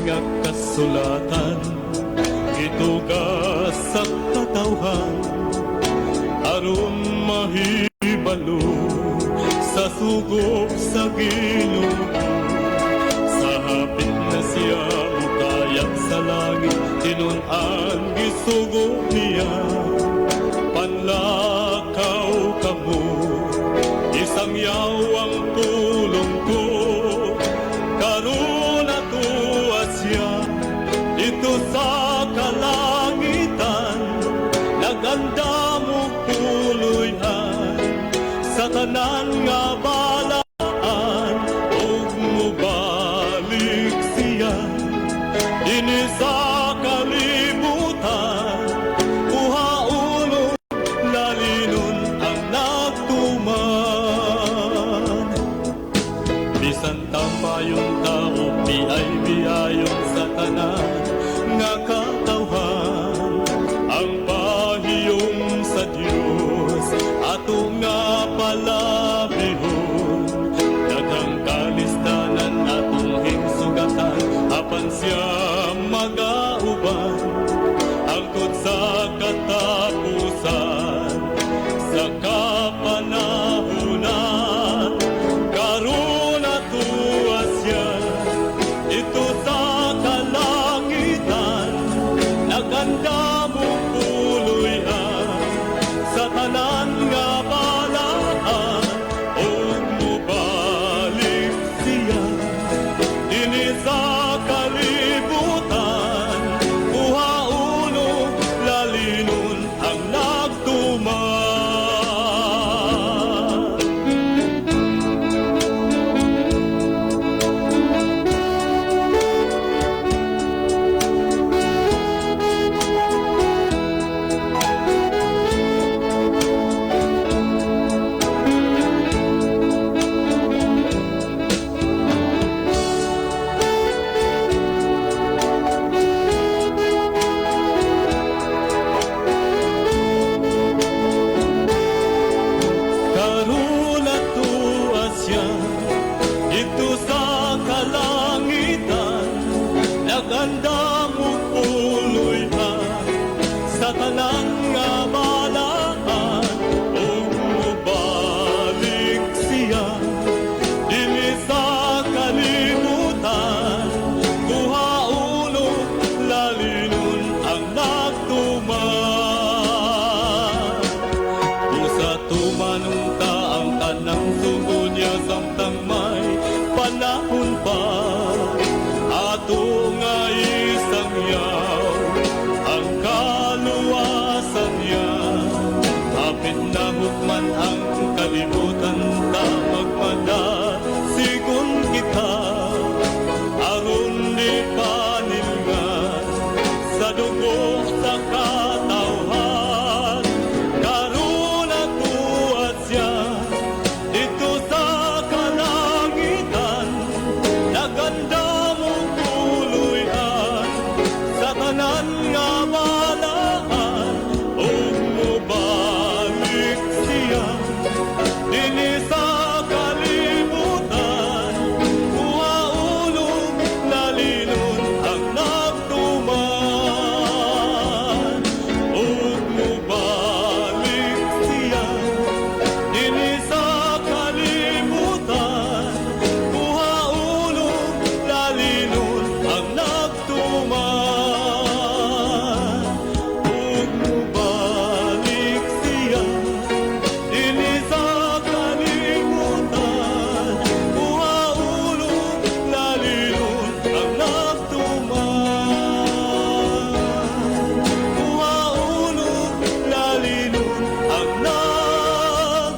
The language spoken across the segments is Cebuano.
Nga kasulatan gituga sa katawhan aron mahibalo sa sugo sa Ginoo. Sa hapit na siya mukayag sa langit, tinun-an gisugo niya. Panlakaw kamo, isang yawang pulong ko. Karon natuwa siya dito sa kalangitan, naganda mo puloy-an sa tanan nga balaan, ug mubalik siya dinhi sa kalibutan, kuhaon lalinon ang nagtuman. Bisan tamayon tao, biay biayon sa tanan nga katawhan, ang pahiyom sa Dios ato nga palabihon. Daghang kalistanan atong hingsugatan, apan siya magauban hangtod sa katapusan, sa kapanahunan. Karon natuwa siya dito sa kalangitan, naganda mo puloy-an sa tanan nga balaan, ug mubalik siya dinhi sa kalibutan, kuhaon og lalinon ang nagtuman. Karon natuwa siya dito sa kalangitan, naganda mo puloy-an sa tanan nga balaan, ug mubalik siya dinhi sa kalibutan, kuhaon og lalinon ang nagtuman. Busa tumanon ta ang tanang sugo niya samtang may panahon pa. Ato nga isangyaw ang kaluwasan niya. Hapit na hukman ang kalibutan, ta magmada sigon kita, aron di panilngan sa dugo sa katawhan. Karon natuwa siya dito sa kalangitan, naganda mo puloy-an sa tanan nga balaan, ug mubalik siya dinhi sa kalibutan, kuhaon og lalinon ang nagtuman. Ug mubalik siya dinhi sa kalibutan, kuhaon og lalinon ang nagtuman. Ug mubalik siya dinhi sa kalibutan, kuhaon og lalinon ang nagtuman. Kuhaon og lalinon ang nagtuman.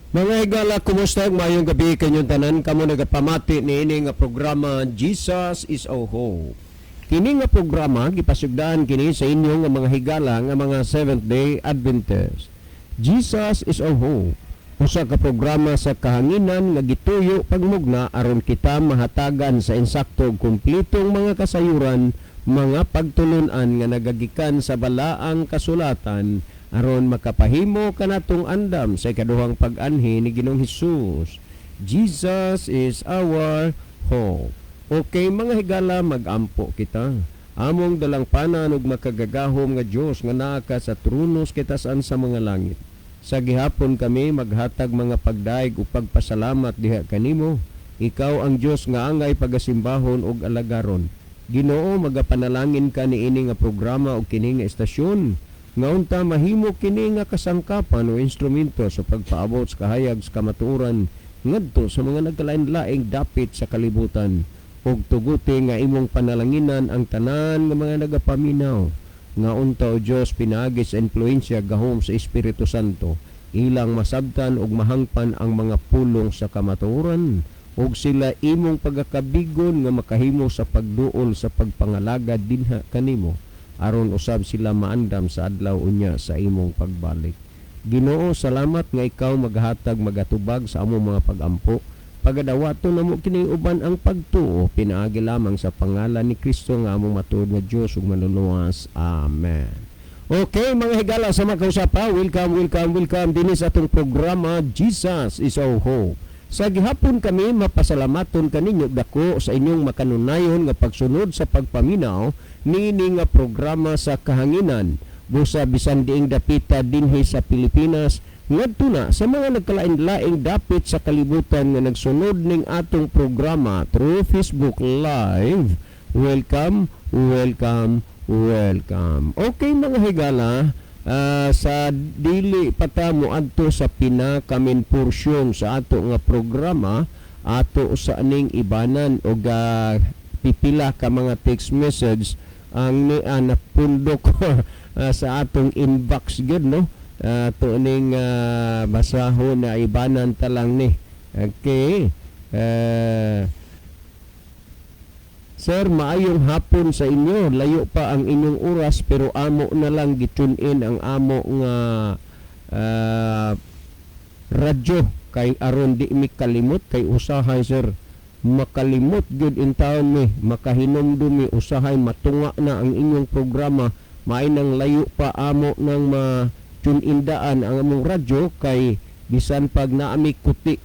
Mga higala, kumusta? Maayong gabi kanyong tanan. Kamo nagapamati niini nga programa, Jesus is Our Hope. Kini nga programa gipasugdaan kini sa inyo nga mga higala nga mga Seventh Day Adventist. Jesus is our hope. Usa ka programa sa kahanginan nga gituyo pagmugna aron kita mahatagan sa insakto ug kumpletong mga kasayuran, mga pagtulun-an nga nagagikan sa balaang kasulatan aron makapahimo kanatong andam sa ikaduhang pag-anhi ni Ginoong Hesus. Jesus is our hope. Okay, mga higala, magampo kita. Among dalangpanan ug makagagahom nga Dios nga naa ka sa trono sa kitasan sa mga langit. Sa gihapon kami maghatag mga pagdaig ug pagpasalamat diha kanimo. Ikaw ang Dios nga angay pagasimbahon ug alagaron. Ginoo, magapanalangin ka niini nga programa ug kini nga estasyon. Nga unta mahimo kini nga kasangkapan o instrumento sa pagpaabot sa kahayag sa kamatuoran ngadto sa mga nagkalain-laing dapit sa kalibutan. Ug tuguti nga imong panalanginan ang tanan nga mga nagapaminaw nga unta, o Dios, pinaagi sa influensya gahom sa Espiritu Santo, ilang masabtan ug mahangpan ang mga pulong sa kamatuoran ug sila imong pagakabigon nga makahimo sa pagduol sa pagpangalagad dinha kanimo aron usab sila maandam sa adlaw unya sa imong pagbalik. Ginoo, salamat nga ikaw maghatag, magatubag sa among mga pagampo. Pagadawaton namo kini uban ang pagtuo pinaagi lamang sa pangalan ni Kristo nga among matuod nga Dios ug Manluluwas. Amen. Okay, mga higala, sa mga kausapa, welcome, welcome, welcome dinhi sa atong programa Jesus is Our Hope. Sa gihapon kami mapasalamaton kaninyo dako sa inyong makanunayon nga pagsunod sa pagpaminaw niini nga programa sa kahanginan. Busa bisan diing dapita dinhi sa Pilipinas ngadto na sa mga nagkalain-laing dapit sa kalibutan nga nagsunod ning atong programa through Facebook Live. Welcome, welcome, welcome. Okay, mga higala, sa dili pa ta moadto sa pinaka-main portion sa ato nga programa, ato sa aning ibanan og pipila ka mga text message ang ni napundok sa atong inbox gyud, no? Ato ning basahon na ibanan ta lang ni. Okay. Sir, maayong hapon sa inyo. Layo pa ang inyong oras pero amo na lang gi-tune in ang amo nga radyo kay aron di mi kalimot, kay usahay, sir, makalimot gyud in taon mi, makahinumdum mi usahay matunga na ang inyong programa. Maay nang layo pa amo nang ma tune in daan ang among radyo kay bisan pag naami kuti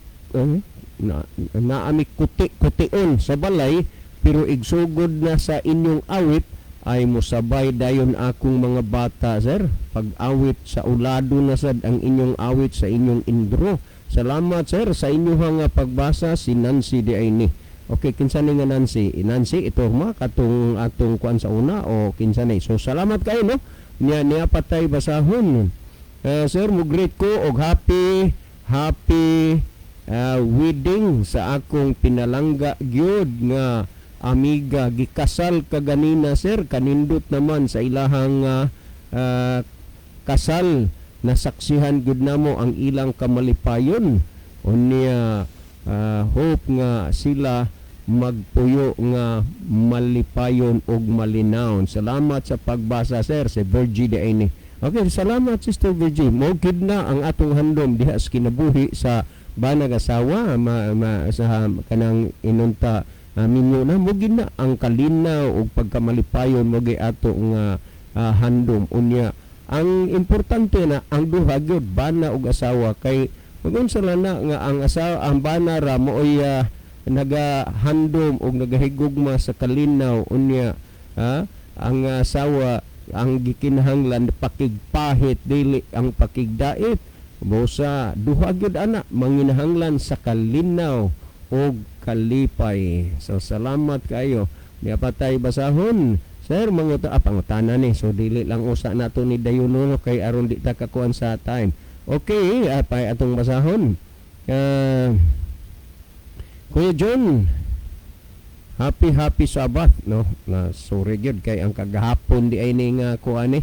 na, naami kuti kution sa balay, pero igsugod na sa inyong awit ay musabay dayon akong mga bata, sir, pag awit sa ulado na sad ang inyong awit sa inyong intro. Salamat, sir, sa inyong nga pagbasa. Si Nancy di ay ni. Okay, kinsa ni nga Nancy? Nancy ito ma katong atong kuan sa una o kinsa ni? So salamat kayo, no? Niya niya patay basahon. Sir, mo greet ko og happy happy wedding sa akong pinalangga gyud nga amiga, gikasal kaganina, sir. Kanindot naman sa ilahang kasal, nasaksihan gyud namo ang ilang kamalipayon. Unya hope nga sila magpuyo nga malipayon ug malinawon. Salamat sa pagbasa, sir. Si Virgie di ini. Okay, salamat, Sister Virgie. Mo gid na ang atong handom diha sa kinabuhi sa banag asawa ma, sa kanang inunta minyo na mo gid na ang kalinaw ug pagkamalipayon mo gi ato nga handom. Unya ang importante na ang duha gyud, bana ug asawa, kay magunsa lang na nga ang asawa, ang bana ra mooy nagahandom og nagahigugma sa kalinaw, unya ang asawa ang gikinahanglan pakigpahit, dili ang pakigdait. Busa duha gyud ana manginahanglan sa kalinaw og kalipay. So salamat kayo. Niya patay basahon. Sir, manguta pangutana ni. So dili lang usa nato ni dayon, no, kay aron di ta kakuan sa time. Okay, pay atong basahon. Kuya John, happy happy Sabbath, no? Na sorry gyud kay ang kagahapon di ay ni nga kuan ni.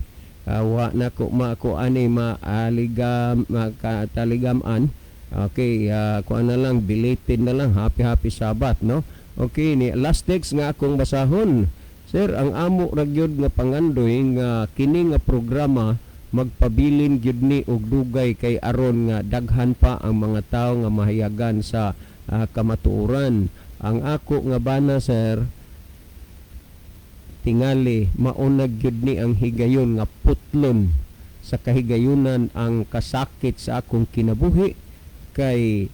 Wa na ko makuan ni maaligam makataligam-an. Okay, kuan na lang, belated na lang, happy happy Sabbath, no? Okay, ni last text nga akong basahon. Sir, ang amo ra gyud nga pangandoy nga kini nga programa Magpabilin gyud ni og dugay kay aron nga daghan pa ang mga tawo nga mahayagan sa kamatuoran. Ang ako nga bana, sir, tingali mauna gyud ni ang higayon nga putlon sa kahigayunan ang kasakit sa akong kinabuhi kay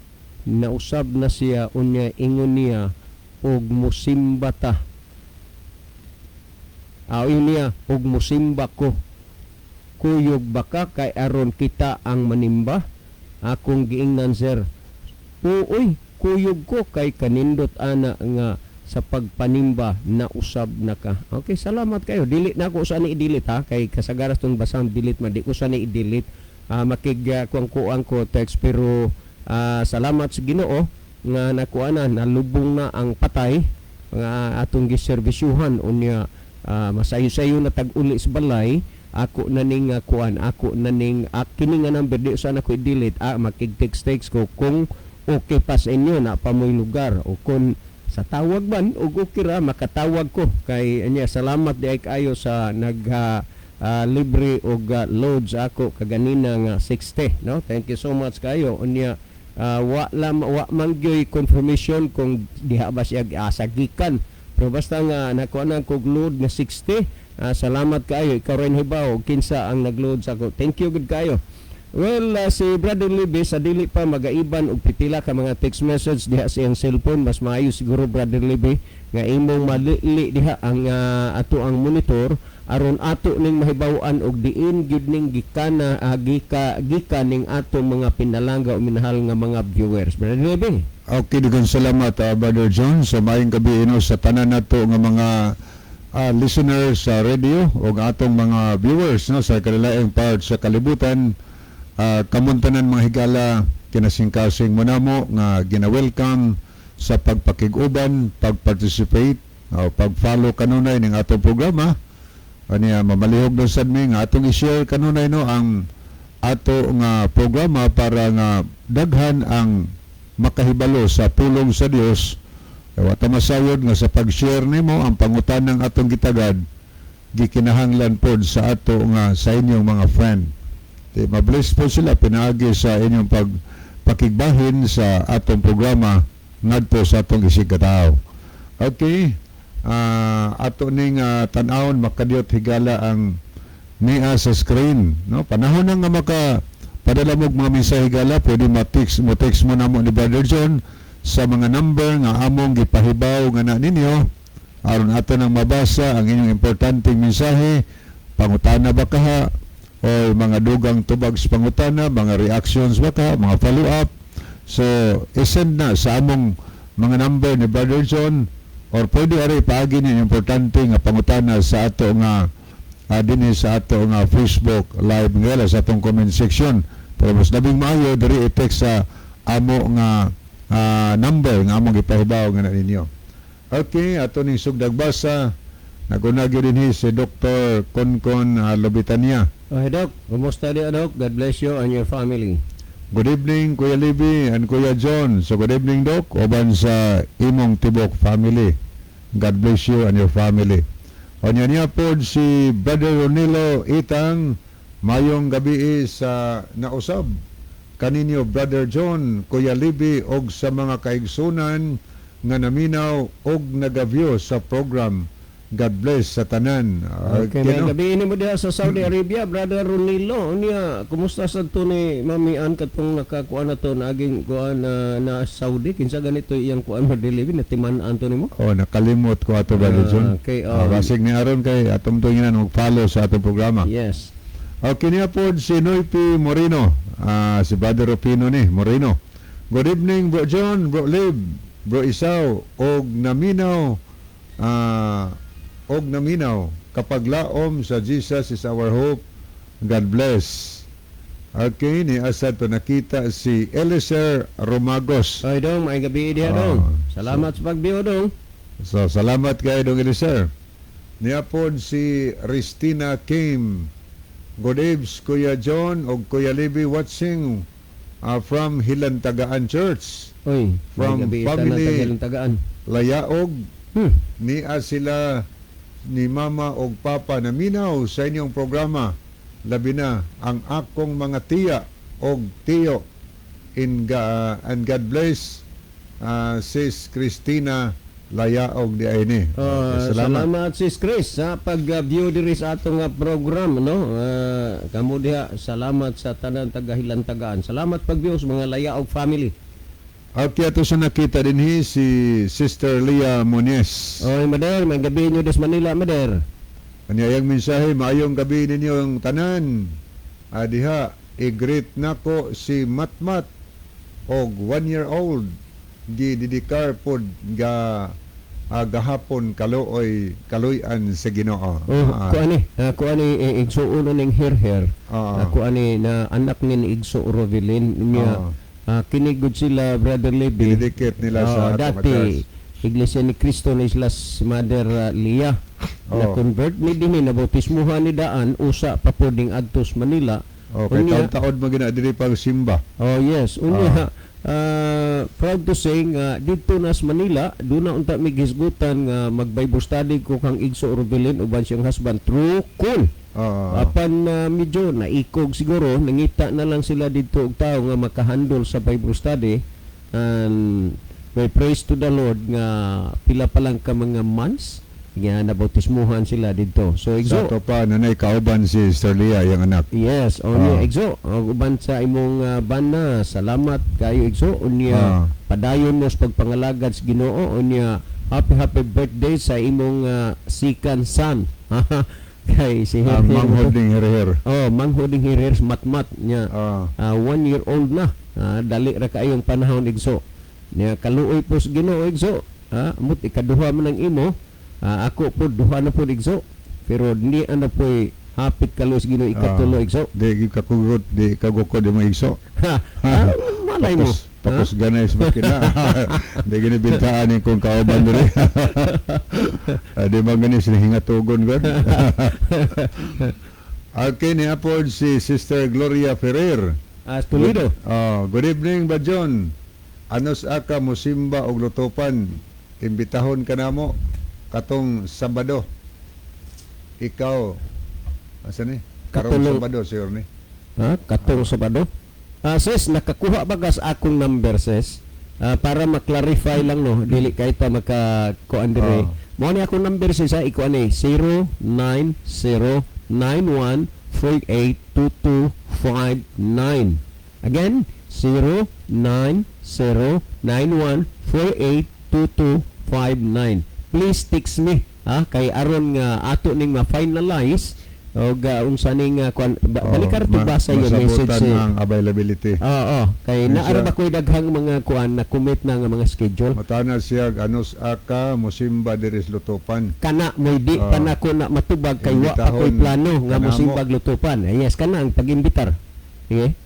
nausab na siya. Unya ingon niya og musimba ta. Ayon niya og musimba ko, kuyog baka kay aron kita ang manimba? Akong giingnan, sir, uoy, kuyog ko kay kanindot ana nga sa pagpanimba nausab na ka. Okay, salamat kayo. Delete na ako sa ni i-delete ha, kay kasagaras tong basang delete man, di ko sa ni i-delete. Makig kuang ko text, pero salamat sa Ginoo nga nakuha na, nalubong na ang patay nga atong giserbisyuhan. Unya masayo-sayo na tag-uli sa balay. Ako na ning kuan, ako na ning kini nga number, di sa nako i-delete. Makig text text ko kung okay pa sa inyo na pa mo'y lugar o kung sa tawag man og okay ra makatawag ko kay anya. Salamat di ay kaayo sa nag libre og loads ako kaganina nga 60, no? Thank you so much kayo. Unya wa lam wa man gyoy confirmation kung diha ba siya sagikan, pero basta nga nakuha na kog load nga 60. Salamat kayo. Ikaw rin hibaw kinsa ang nagload sa ako. Thank you gud kayo. Well, si Brother Libby, sa dili pa magaiban og pipila ka mga text message diha sa iyang cellphone, mas maayo siguro, Brother Libby, nga imong malili diha ang ato ang monitor aron ato ning mahibaw-an og diin gyud ning gikana gika gikan ning atong mga pinalangga o minahal nga mga viewers. Brother Libby. Okay, daghang salamat, Brother John, sa maayong gabi ino sa tanan nato nga mga listeners sa radio ug atong mga viewers, no, sa kalilaing part sa kalibutan. Kamong tanan, mga higala, kinasingkasing mo namo nga gina-welcome sa pagpakig-uban, pag-participate o pag-follow kanunay ning atong programa. Ania mamalihog na sad mi nga atong i-share kanunay, no, ang ato nga programa para nga daghan ang makahibalo sa pulong sa Dios. Wa ta masayod nga sa pag-share nimo ang pangutanang atong gitagad gikinahanglan pod sa ato nga sa inyong mga friend. Di mabless po sila pinaagi sa inyong pag pakigbahin sa atong programa ngadto sa atong isigkatawo. Okay, ato ning tan-awon makadiyot, higala, ang niya sa screen, no? Panahon na nga maka padala mo og mga mensahe, higala. Pwede ma-text mo, text mo namo ni Brother John sa mga number nga among gipahibaw nga na ninyo aron ato nang mabasa ang inyong importanteng mensahe, pangutana ba kaha o mga dugang tubag sa pangutana, mga reactions ba ka, mga follow up. So isend na sa among mga number ni Brother John or pwede ari paagi ninyo importante nga pangutana sa ato nga dinhi sa ato nga Facebook Live nga sa atong comment section, pero mas labing maayo diri i-text sa amo nga number nga among gipahibaw nga na ninyo. Okay, ato ning sugdag basa. Naguna gyud dinhi si Dr. Konkon Lobitania. Oh, hey, Doc, kumusta di, Doc? God bless you and your family. Good evening, Kuya Libby and Kuya John. So good evening, Doc, uban sa imong tibok family. God bless you and your family. Onya niya po si Brother Ronilo Itang, mayong gabi sa nausab kaninyo, Brother John, Kuya Libby og sa mga kaigsunan nga naminaw og nagaview sa program. God bless sa tanan. Okay, may no? gabi mo diha sa Saudi Arabia, Brother Ronilo. Unya, kumusta sa to ni Mami Ann katong nakakuan na to naging kuan na, na Saudi? Kinsa ganito iyang kuan mo delivery na timan-an to nimo? Oh, nakalimot ko ato, Brother John. Okay, Basig ni aron kay atong tunginan mag-follow sa atong programa. Yes. Okay niya po si Noypi Moreno. Si Brother Rufino ni Moreno. Good evening, Bro John, Bro Lib, Bro Isaw, og naminaw kapag laom sa Jesus is Our Hope. God bless. Okay, ni asa to nakita si Eliezer Romagos. Oy, dong, may gabi diha, dong. Salamat sa pagbiyo, dong. So, salamat kay Dong Eliezer. Niya pod si Ristina Kim. Good eves, Kuya John og Kuya Libby, watching from Hilantagaan Church. Oy, From may gabi family- tanan tagaan. Layaog niya sila ni Mama og Papa naminaw sa inyong programa. Labi na ang akong mga tiya og tiyo and God bless Sis Christina Layaog di ay ni. Oh, Okay, salamat. salamat. Sis Chris, sa pag-view diri sa atong program, no. Kamo diha, salamat sa tanan taga-Hilantagaan. Salamat pag-view sa mga Layaog family. Okay, ato sa nakita dinhi si Sister Leah Muñez. Oy, Mader, may gabi niyo des Manila, Mader. Kanyang mensahe, maayong gabi ninyo ang tanan. Adiha, i-greet nako si Matmat og 1 year old, gididikar pod ga gahapon, kaluoy kaluy-an sa Ginoo. Oh, kuani eh, igsuon ning her. Ako ani na anak ni Igso Rovelin niya. Kini gud sila, Brother Libby. Didikit nila sa Oh, atong dati address. Iglesia ni Cristo ni sila si Mother Leah. Na convert ni dinhi, nabautismuhan ni daan usa pa po ding adtos Manila. Okay, Unya, taon-taon mo gina diri pag simba. Oh yes, unya proud to say nga didto na sa Manila, doon na unta mi gisgutan nga mag Bible study ko kang Igso Rovelin uban siyang husband through call. Apan medyo naikog siguro, nangita na lang sila didto og tao nga makahandle sa Bible study, and we praise to the Lord nga pila pa lang ka mga months nga nabautismuhan sila didto. So Sa Igso, ato pa nanay kauban si Sister Leah, iyang anak. Yes, unya Igso, og uban sa imong bana, salamat kayo, Igso. Unya padayon mo sa pagpangalagad sa Ginoo. Unya happy happy birthday sa imong second son. Kay si Ang Herher. manghod ning her. Oh, manghoding Herher matmat niya. 1 year old na. Dali ra kaayong panahon, Igso. Nya kaluoy po sa Ginoo, Igso. Mut ikaduha man ang imo. Ako po duha na po, Igso. Pero di ano po hapit kaluoy sa Ginoo ikatulo, Igso. Di gyud kakugot, di kagukod di mo, Igso. Ha, malay mo. Tapos, tapos ganay sa makina. Di gini bintaan yung kung kauban diri. Di man gani sila hingatugon god. Okay, ni apod si Sister Gloria Ferrer. Toledo. Oh, good evening, Bajon. Anos aka musimba og Lutopan? Imbitahon ka namo katong Sabado. Ikaw asa ni? Karong Sabado siguro ni. Ha? Katong Sabado. Sis, nakakuha ba ka sa akong number, sis? Para maklarify lang, no, dili kay ta maka kuan dire. Mao ni akong number, sis, ha, ikuan ni 09091482259. Again, 09091482259. Please text me, ha, kay aron nga ato ning ma-finalize og unsa ning kuan ba, Oh, balik ka basa yung message masabutan eh. ang availability. Oo, kay Minsa- naara ba ko'y daghang mga kuan na commit na nga mga schedule. Matana siya anos aka musimba diri sa Lutopan. Kana mo'y di pa nako na matubag kay wa pa ko'y Imbitahon plano nga kanamo. mosimbag Lutopan. Yes, kana ang pag-imbitar. Sige.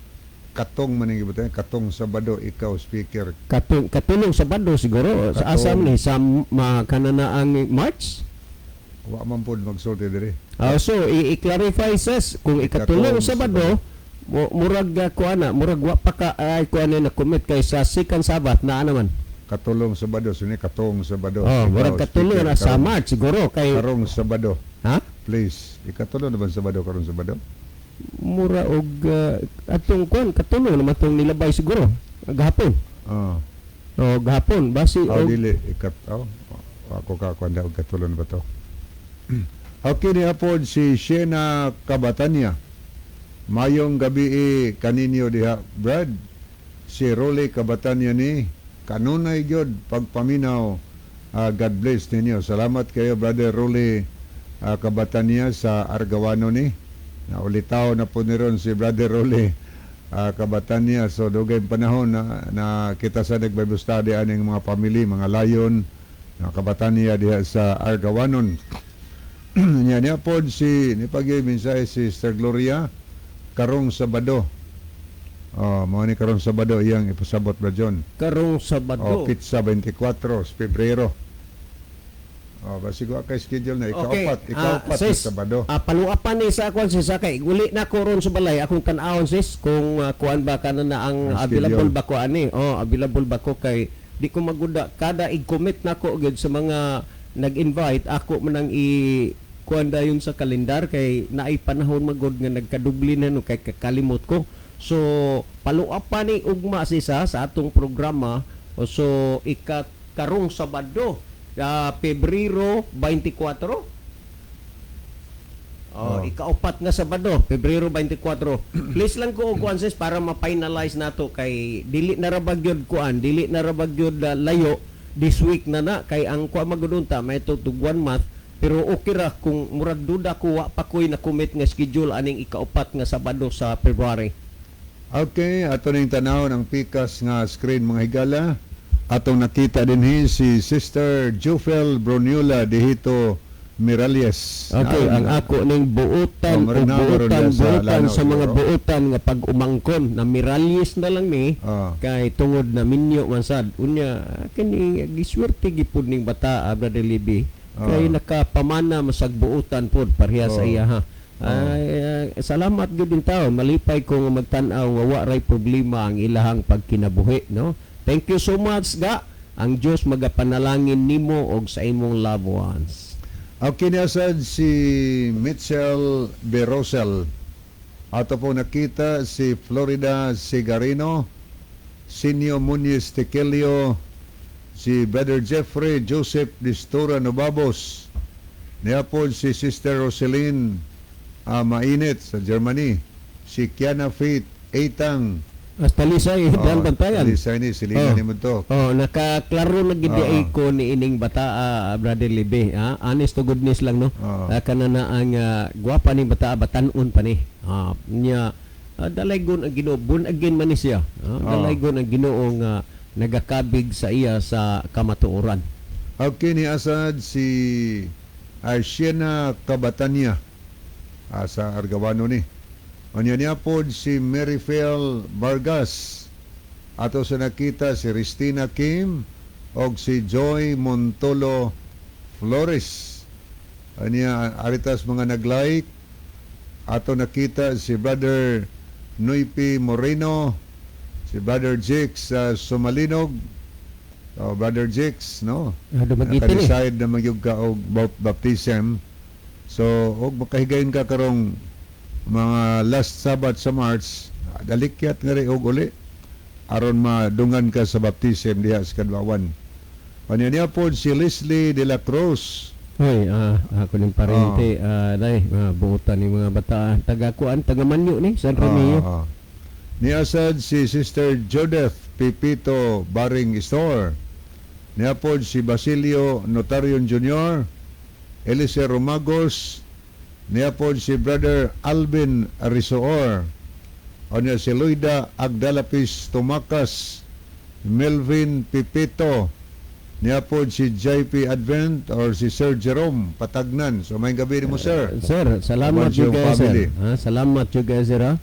Katong man ang gibutan, katong Sabado ikaw speaker. Katong katulong Sabado siguro sa Katong. asam ni sa ma, kana na ang March. Wa man pod magsulti diri. So i-clarify, sis, kung ikatulong Ikatulong Sabado, murag kuan na, murag wa pa ka ay kuan na commit kay sa second Sabbath na naman. Katulong Sabado sini katong Sabado. Oh, Ikaw, murag katulong speaker, na sa karong- March siguro kay Karong Sabado. Ha? Please, ikatulo na ba ang Sabado karong Sabado? Mura og atong kuan katulong naman tong nilabay siguro gahapon. O gahapon basi Oh, og dili ikat oh. Ako ka kuan daw katulo na ba to? Okay, ni apod si Shena Kabatanya. Mayong gabi kaninyo diha, Brad. Si Rolly Kabatanya ni kanunay gyud pagpaminaw. God bless ninyo. Salamat kayo, Brother Rolly Kabatanya sa Argawano ni. Naulitaw na po ni ron si Brother Rolly Kabatanya. So dugay panahon na kita sa nag-Bible study aning mga family, mga layon, mga Kabatanya diha sa Argawanon. Nya niya pod si nipagay mensahe si Sister Gloria karong Sabado. Oh, mao ni karong Sabado iyang ipasabot, Bro John. Karong Sabado. Oh, pitsa 24 sa Pebrero. Oh, basi ko kay schedule na ikaapat, ikaapat sis, sa Sabado. Paluapan ni sa kuan, sis, kay uli na ko ron sa balay akong tan-awon, sis, kung kuan ba kana na ang Ang available schedule. ba ko ani. Oh, available ba ko kay di ko maguda kada i-commit nako gyud sa mga nag-invite ako man ang i kuan dayon sa kalendar kay naay panahon magod nga nagkadubli na, no, kay kakalimot ko. So follow up pa ni ugma si sa atong programa. O, so ika karong Sabado, Pebrero 24. Oh, ikaupat nga Sabado, Pebrero 24. Please lang ko og kuan, sis, para ma-finalize nato kay dili na ra ba gyud kuan, dili na ra ba gyud layo, this week na na kay ang kuan magudunta may to one month, pero okay ra kung murag duda ko, wa pa ko'y na-commit nga schedule aning ikaupat nga Sabado sa February. Okay, ato ning tanaw ng pikas nga screen, mga higala. Atong nakita dinhi si Sister Jufel Bruniola Dihito Miralles. Okay, ang ako ning buutan Oh, o Marina, buutan Marina sa buutan Lanao, sa mga siguro. buutan nga pag-umangkon na Miralles na lang ni kay tungod na minyo man sad. Unya kini giswerte gipud ning bata, Brother Libby, kay nakapamana masag buutan pod pareha sa iya ha. Ay, salamat gyud din tao, malipay ko nga magtan-aw nga wa ray problema ang ilahang pagkinabuhi, no. Thank you so much ga. Ang Dios magapanalangin nimo og sa imong loved ones. Okay niya sad si Mitchell Berosel. Ato po nakita si Florida Sigarino, Sinyo Muñiz Tequilio, si Brother Jeffrey Joseph Distura Nobabos, niya po si Sister Roseline Mainit sa Germany, si Kiana Faith Eitang. Hasta Lisa eh, dan bantayan. Lisa ni, silingan Oh. ni mo to. Oh, nakaklaro na gid ay ko ni ining bata, Brother Libe, ha. Honest to goodness lang, no. Kana na ang gwapa ni bata, batan-on pa ni. Nya dalaygon ang Ginoo, born again man ni siya. Dalaygon ang Ginoo nga nagakabig sa iya sa kamatuoran. Okay ni Asad si Arsiena Cabatania sa Argawano ni. Unya niya po si Maryfel Vargas. Ato sa nakita si Christina Kim og si Joy Montolo Flores. Anya aritas mga nag-like. Ato nakita si Brother Noypi Moreno, si Brother Jakes sa Sumalinog. Oh, Brother Jakes, no? Dumagiti ni. Naka-decide na magyug ka og baptism. So, og makahigayon ka karong mga last Sabbath sa March, dalikyat nga rin og uli aron madungan ka sa baptism diha sa Kadbawan. Unya niya po si Leslie de la Cruz. Hoy, ako ning parente, day, buutan ni mga bata, taga kuan, taga Manyo ni, San Romeo. Niasad si Sister Judith Pipito Baring Store. Niya po si Basilio Notarion Jr., Elise Romagos, niya po si Brother Alvin Risoor, o niya si Loida Agdalapis Tumakas, Melvin Pipito, niya po si JP Advent or si Sir Jerome Patagnan. So may gabi mo, sir. Sir, salamat Uban jud siyang kayo, sir. family. Ha, salamat jud kayo, sir. Ha.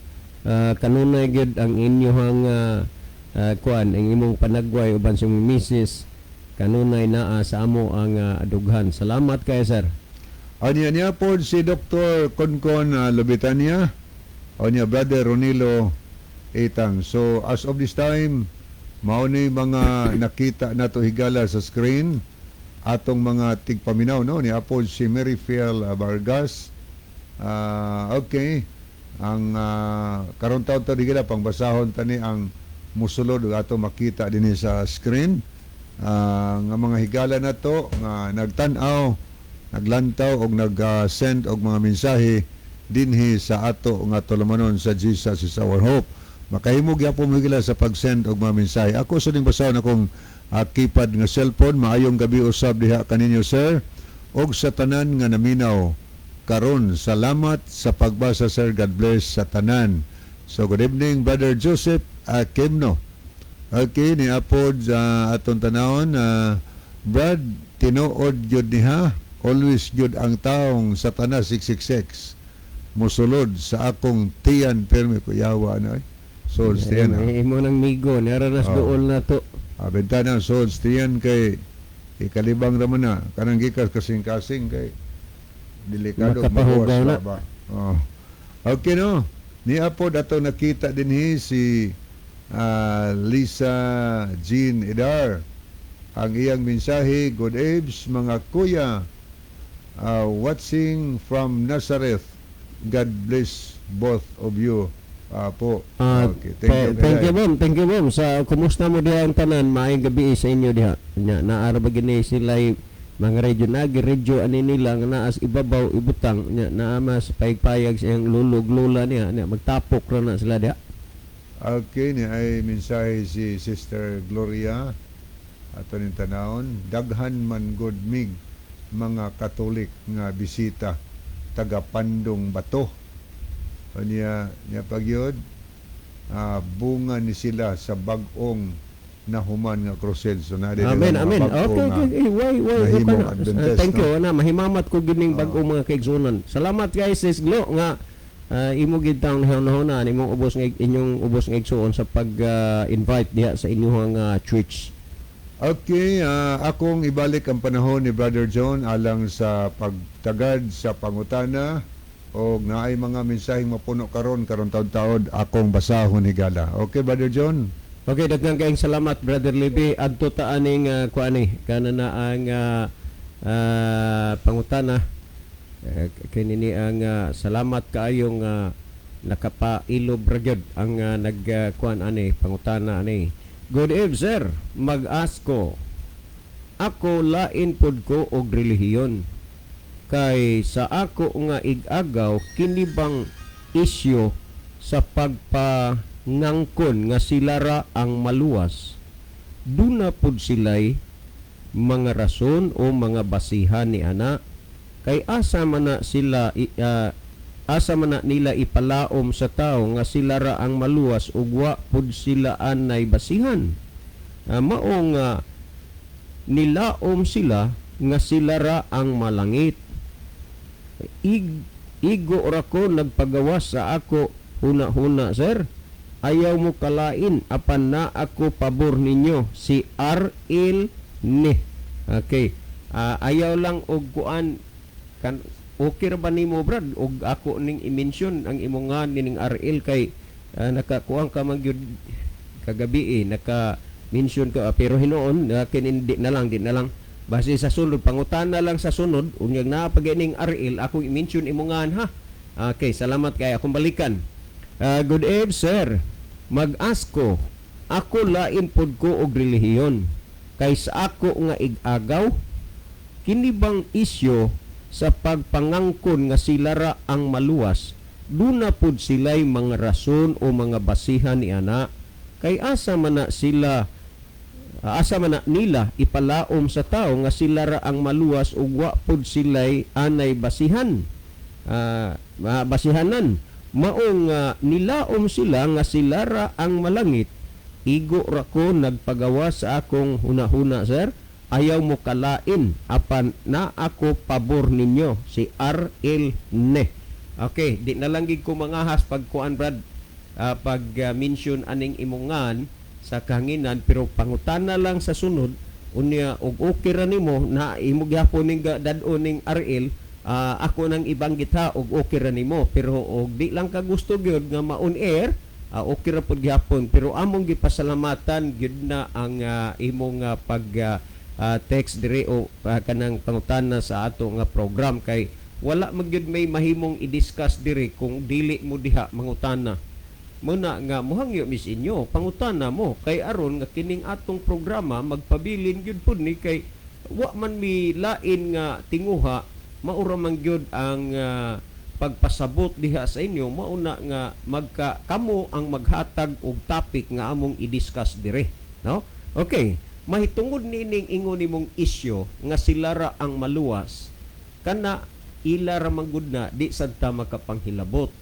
Kanunay gyud ang inyong kuan, ang imong panagway uban sa imong misis, kanunay naa sa amo ang dughan. Salamat kayo, sir. Anya niya po si Dr. Konkon Lobitania. Anya Brother Ronilo Itang. So as of this time, mao ni mga nakita nato, higala, sa screen atong mga tigpaminaw, no, ni apod si Mary Fiel Vargas. Okay. Ang karon taon to, higala, pangbasahon tani ang musulod ug ato makita dinhi sa screen. Nga mga higala nato nga nagtan-aw, naglantaw og nag-send og mga mensahe dinhi sa ato nga tulumanon sa Jesus Is Our Hope. Makahimo gyapon mo, higala, sa pag-send og mga mensahe. Ako sa ning basahon akong keypad nga cellphone. Maayong gabi usab diha kaninyo, sir, og sa tanan nga naminaw karon. Salamat sa pagbasa, sir. God bless sa tanan. So good evening, Brother Joseph Akimno. Okay, ni apod sa atong tanawon, Brad, tinuod gyud niha, always gyud ang taong Satanas 666 musulod sa akong tiyan permi ko yawa na eh. Sulod sa tiyan. Eh, imo nang migo, naranas dool na to. Ah, bentana sulod sa tiyan kay ikalibang raman na kanang gikas kasing-kasing kay delikado. Makapahugaw na. Ba. Oh. Okay, no. Ni apod ato nakita dinhi si Lisa Jean Idar. Ang iyang mensahe, "Good eves mga kuya." Watching from Nazareth. God bless both of you po. Ah, Okay, thank you. Thank you, Inday. Ma'am. Thank you, ma'am. Sa kumusta mo diha ang tanan? Maayong gabi sa inyo diha. Nya naa ra ba gini sila mga radyo na radyo ani nila nga naa sa ibabaw ibutang nya naa mas payag-payag sa iyang lulog lola niya nya magtapok ra na sila diha. Okay, ni ay mensahe si Sister Gloria ato ning tanawon, daghan man gud mig mga Katolik nga bisita, taga Pandong Bato. Niya niya pagyod bunga ni sila sa bag-ong nahuman nga crusade. So na Amen, amen. Okay. Eh, why nahimong ka na. Adventist, Thank no? you. Ana, mahimamat ko gining bag-o Oo. mga kaigsunan. Salamat guys, Sis Glo, nga imo gid taong nahunahuna imong ubos nga inyong ubos nga igsuon sa pag-invite diha sa inyong church. Okay, akong ibalik ang panahon ni Brother John alang sa pagtagad sa pangutana o naay mga mensaheng mapuno karon karon taon-taon akong basahon higala. Okay, Brother John. Okay, daghang kayong salamat, Brother Libby. Adto ta aning kuani kana na ang pangutana. Kini ni ang salamat kaayong nakapailob ra gyud ang nag kuan ani pangutana ani. Good eve, sir. Mag-ask ko. Ako lain pod ko og relihiyon. Kay sa ako nga ig-agaw, kini bang isyo sa pagpangangkon nga sila ra ang maluwas, duna pud sila'y mga rason o mga basihan ni ana? Kay asa man na sila asa man na nila ipalaom sa tao nga sila ra ang maluwas ug wa pud sila anay basihan? Mao nga nilaom sila nga sila ra ang malangit. Igo ra ko nagpagawas sa ako huna-huna, sir. Ayaw mo kalain apan na ako pabor ninyo, si R.L. Ne. Okay. Ayaw lang og kuan kan, okay ra ba nimo, Brad, og ako ning i-mention ang imong nga nining RL kay nakakuan ka man gyud kagabi eh, naka mention ka, pero hinuon kini di na lang, di na lang, base sa sunod pangutana lang, sa sunod unyag naa pa ning RL akong i-mention imong ngan ha. Okay, salamat kay akong balikan. Good eve, sir. Mag-ask ko. Ako lain pod ko og relihiyon. Kay sa ako nga ig-agaw, kini bang isyo sa pagpangangkon nga sila ra ang maluwas, duna pod sila'y mga rason o mga basihan ni ana? Kay asa man na sila asa man na nila ipalaom sa tao nga sila ra ang maluwas ug wa pod sila'y anay basihan, basihanan? Maong nilaom sila nga sila ra ang malangit. Igo ra ko nagpagawa sa akong huna-huna, sir. Ayaw mo kalain apan na ako pabor ninyo, si R.L. Ne. Okay, di na lang gid ko mangahas pag kuan, Brad, pag mention aning imongan sa kahanginan, pero pangutana lang sa sunod unya og okay ra nimo na imo gyapon ning dad-on ning RL, ako nang ibanggit ha og okay ra nimo. Pero og di lang ka gusto gyud nga ma-on air, okay ra pud gyapon, pero among gipasalamatan gyud na ang imong pag text diri o kanang pangutana sa ato nga program kay wala man gyud may mahimong i-discuss diri kung dili mo diha mangutana. Muna nga muhangyo mis inyo, pangutana mo kay aron nga kining atong programa magpabilin gyud pud ni kay wa man mi lain nga tinguha, maura man gyud ang pagpasabot diha sa inyo. Mauna nga magka kamo ang maghatag og topic nga among i-discuss dire, no? Okay, mahitungod niining ingon nimong isyo nga sila ra ang maluwas, kana ila ra man gud na, di sad ta makapanghilabot.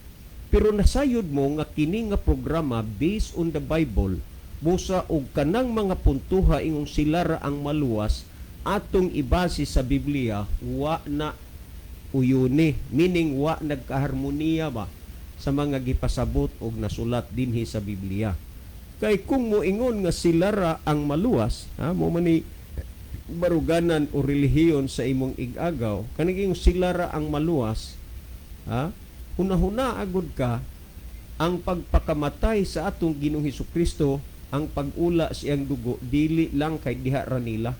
Pero nasayod mo nga kini nga programa based on the Bible, busa og kanang mga puntuha ingong sila ra ang maluwas, atong ibase sa Biblia, wa na uyuni, meaning wa nagkaharmoniya ba sa mga gipasabot og nasulat dinhi sa Biblia. Kay kung moingon nga sila ra ang maluwas, ha, mo man ni baruganan o relihiyon sa imong ig-agaw, kanang sila ra ang maluwas, ha, hunahuna agud ka ang pagpakamatay sa atong Ginoong Hesus Kristo, ang pag-ula siyang dugo, dili lang kay diha ra nila.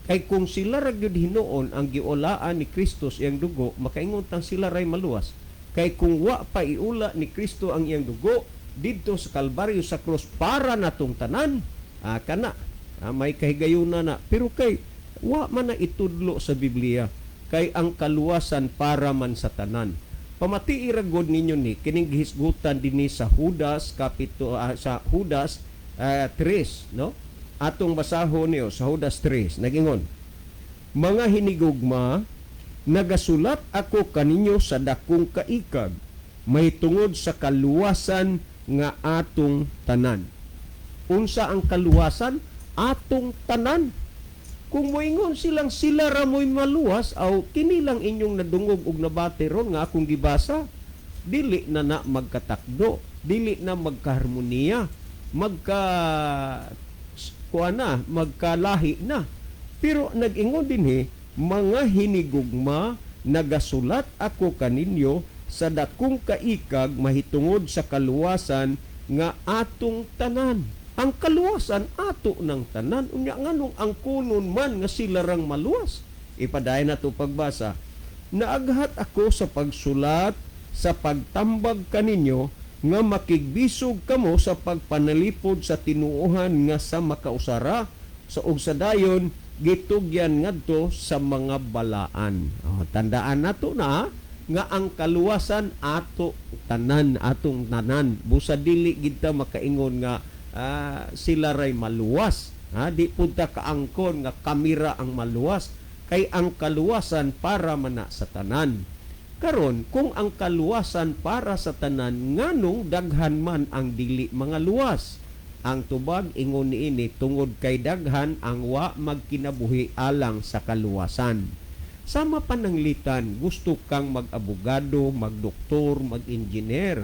Kay kung sila ra gyud hinuon ang giulaan ni Kristo sa iyang dugo, makaingon tang sila ray maluwas. Kay kung wa pa iula ni Kristo ang iyang dugo didto sa Kalbaryo, sa krus, para natong tanan, kana may kahigayuna na. Pero kay wa man na itudlo sa Biblia, kay ang kaluwasan para man sa tanan. Pamatii ra gud ninyo ni kining gihisgutan dinhi sa Judas kapitulo, sa Judas 3, no? Atong basahon niyo sa Judas 3. Nagingon, "Mga hinigugma, nagasulat ako kaninyo sa dakong kaikag mahitungod sa kaluwasan nga atong tanan." Unsa ang kaluwasan? Atong tanan. Kung moingon silang sila ra mo'y maluwas, aw kini lang inyong nadungog og nabati ron nga akong gibasa, dili na na magkatakdo, dili na magkaharmoniya, magka kuan na, magkalahi na. Pero nag-ingon dinhi, "Mga hinigugma, nagasulat ako kaninyo sa dakong kaikag mahitungod sa kaluwasan nga atong tanan." Ang kaluwasan ato ng tanan. Unya nganong ang kunon man nga sila rang maluwas? Ipadayon nato pagbasa. "Naaghat ako sa pagsulat sa pagtambag kaninyo nga makigbisog kamo sa pagpanalipod sa tinuohan nga sa makausara sa ug sa dayon gitugyan ngadto sa mga balaan." Oh, tandaan nato na nga ang kaluwasan ato tanan, atong tanan. Busa dili gid ta makaingon nga sila ray maluwas. Ha, di pud ta kaangkon nga kamira ang maluwas, kay ang kaluwasan para man na sa tanan. Karon, kung ang kaluwasan para sa tanan, nganong daghan man ang dili mga luwas? Ang tubag ingon niini, tungod kay daghan ang wa magkinabuhi alang sa kaluwasan. Sama pananglitan, gusto kang mag-abogado, magdoktor, mag-engineer.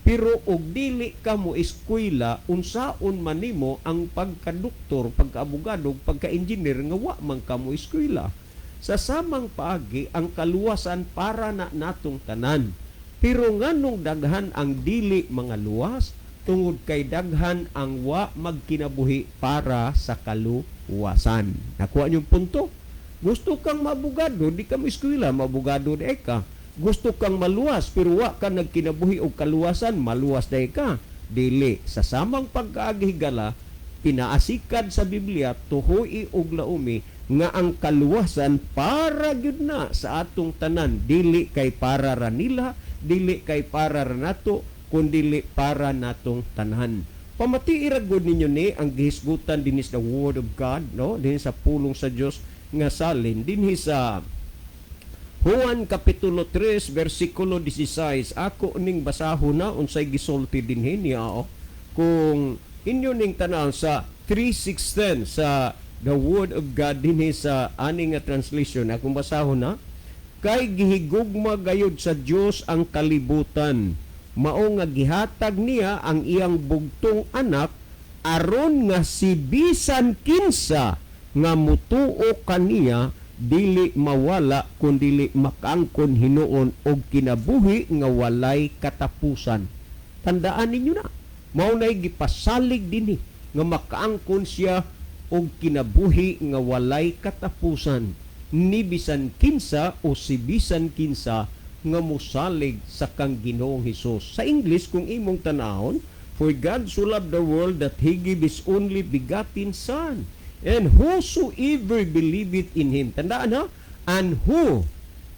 Pero og dili ka mo eskwela, unsaon man nimo ang pagkadoktor, pagkaabogado, pagka-engineer nga wa man ka mo eskwela? Sa samang paagi, ang kaluwasan para na natong tanan. Pero nganong daghan ang dili mga luwas? Tungod kay daghan ang wa magkinabuhi para sa kaluwasan. Nakuha niyong punto? Gusto kang maabogado, di ka mo eskwela, maabogado di ka. Gusto kang maluwas, pero wa ka nagkinabuhi og kaluwasan, maluwas di ka. Dili. Sa samang pagkaagi, higala, pinaasikad sa Biblia, tuhoy og laumi, nga ang kaluwasan para gyud na sa atong tanan, dili kay para ra nila, dili kay para ra nato, kundili para natong tanan. Pamatii ra gud ninyo ni ang gihisgutan dinhi sa the Word of God, no, dinhi sa pulong sa Dios nga salin dinhi sa Juan kapitulo 3 bersikulo 16. Ako ning basahon na unsay gisulti dinhi niya, oh. Kung inyo ning tanaw sa 3:16 sa the Word of God dinhi sa ani nga translation, akong basahon na: "Kay gihigugma gayud sa Dios ang kalibutan, mao nga gihatag niya ang iyang bugtong anak, aron nga si bisan kinsa nga mutuo kaniya dili mawala kundili makaangkon hinuon og kinabuhi nga walay katapusan." Tandaan ninyo na. Mao nay gipasalig dinhi nga makaangkon siya og kinabuhi nga walay katapusan ni bisan kinsa o si bisan kinsa nga mosalig sa kang Ginoong Hesus. Sa English, kung imong tanahon, "For God so loved the world that He gave His only begotten Son, and whosoever believeth in Him." Tandaan ha, and who,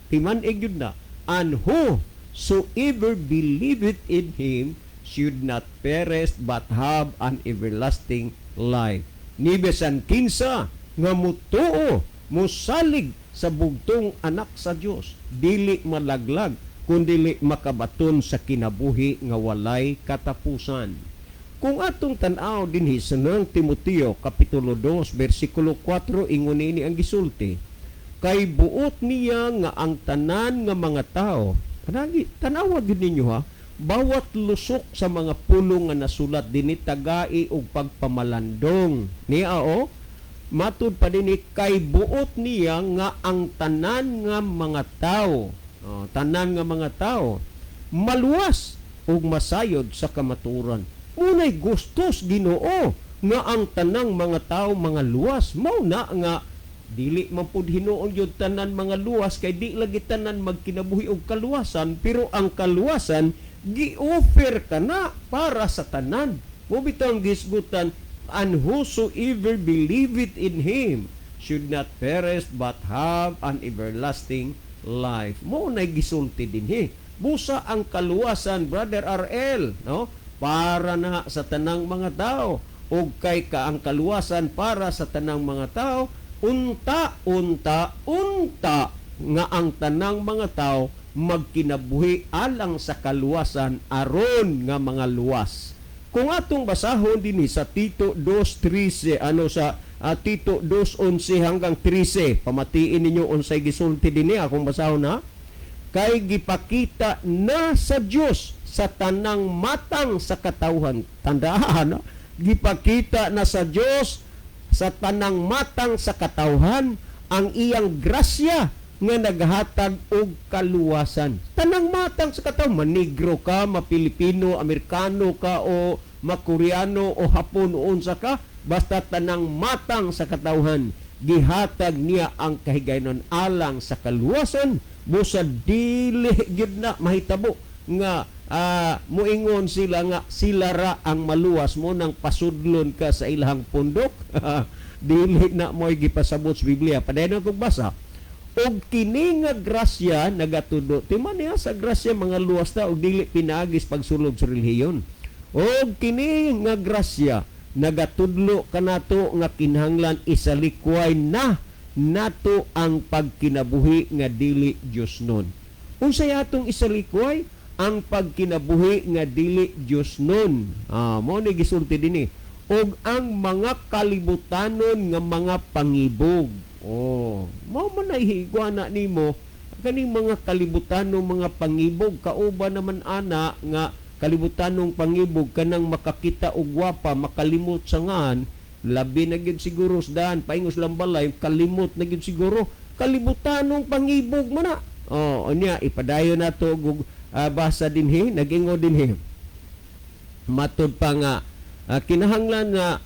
timan-ig yun na, "and whosoever believeth in Him should not perish but have an everlasting life." Ni bisan kinsa nga mutuo, musalig sa bugtong anak sa Dios, dili malaglag kundili makabaton sa kinabuhi nga walay katapusan. Kung atong tan-aw dinhi sa nang Timoteo kapitulo 2 bersikulo 4, ingon niini ang gisulti, "Kay buot niya nga ang tanan nga mga tao." Tanagi, tanawa gyud ninyo ha, bawat lusok sa mga pulong nga nasulat dinhi tagai og pagpamalandong. Niya o, matud pa dinhi, "Kay buot niya nga ang tanan nga mga tao," oh, tanan nga mga tao maluwas ug masayod sa kamatuoran. Munay gustos Ginoo nga ang tanang mga tao mga luwas. Mao na nga Dili man pud hinuon gyud tanan mga luwas kay di lagi tanan magkinabuhi og kaluwasan, pero ang kaluwasan gi-offer kana para sa tanan. Mao bitaw ang gihisgutan, "And whosoever believeth in Him should not perish but have an everlasting life." Mao na gisulti dinhi. Busa ang kaluwasan, Brother RL, no? Para na sa tanang mga tao. Ug kay ka ang kaluwasan para sa tanang mga tao, unta, unta, unta nga ang tanang mga tao magkinabuhi alang sa kaluwasan aron nga mga luwas. Kung atong basahon dinhi sa Tito 2:13, ano, sa Tito 2:11 hanggang 13, pamatiin ninyo unsay gisulti dinhi. Akong basahon na. Kay gipakita na sa Dios sa tanang matang sa katawhan. Tandaan, no? Gipakita na sa Dios sa tanang matang sa katawhan ang iyang grasya nga naghatag og kaluwasan. Tanang matang sa katawhan, manigro ka, ma-Pilipino, Amerikano ka o ma-Koreano o Hapon o unsa ka, basta tanang matang sa katawhan gihatag niya ang kahigayonon alang sa kaluwasan. Busa dili gyud na mahitabo nga muingon sila nga sila ra ang maluwas mo nang pasudlon ka sa ilahang pundok. Dili na mo'y gipasabot sa Biblia. Padayon kog basa. Og kini nga grasya nagatudlo, timan niya sa grasya mga luwas ta og dili pinaagis pagsulod sa relihiyon. Og kini nga grasya nagatudlo kanato nga kinahanglan isalikway na nato ang pagkinabuhi nga dili Dios nun. Unsay atong isalikway? Ang pagkinabuhi nga dili Dios nun. Mao ni gisulti dinhi. Og ang mga kalibutanon nga mga pangibog. Oh, mao man na na nimo kaning mga kalibutanon mga pangibog. Kauban naman ana nga kalibutanong pangibog, kanang makakita og gwapa makalimot sa ngan, labi na gyud siguro sa daan paingos lang balay, kalimot na gyud siguro, kalibutanong pangibog man na. Oh, unya ipadayon nato og basa dinhi. Nagingo dinhi, matud pa nga kinahanglan nga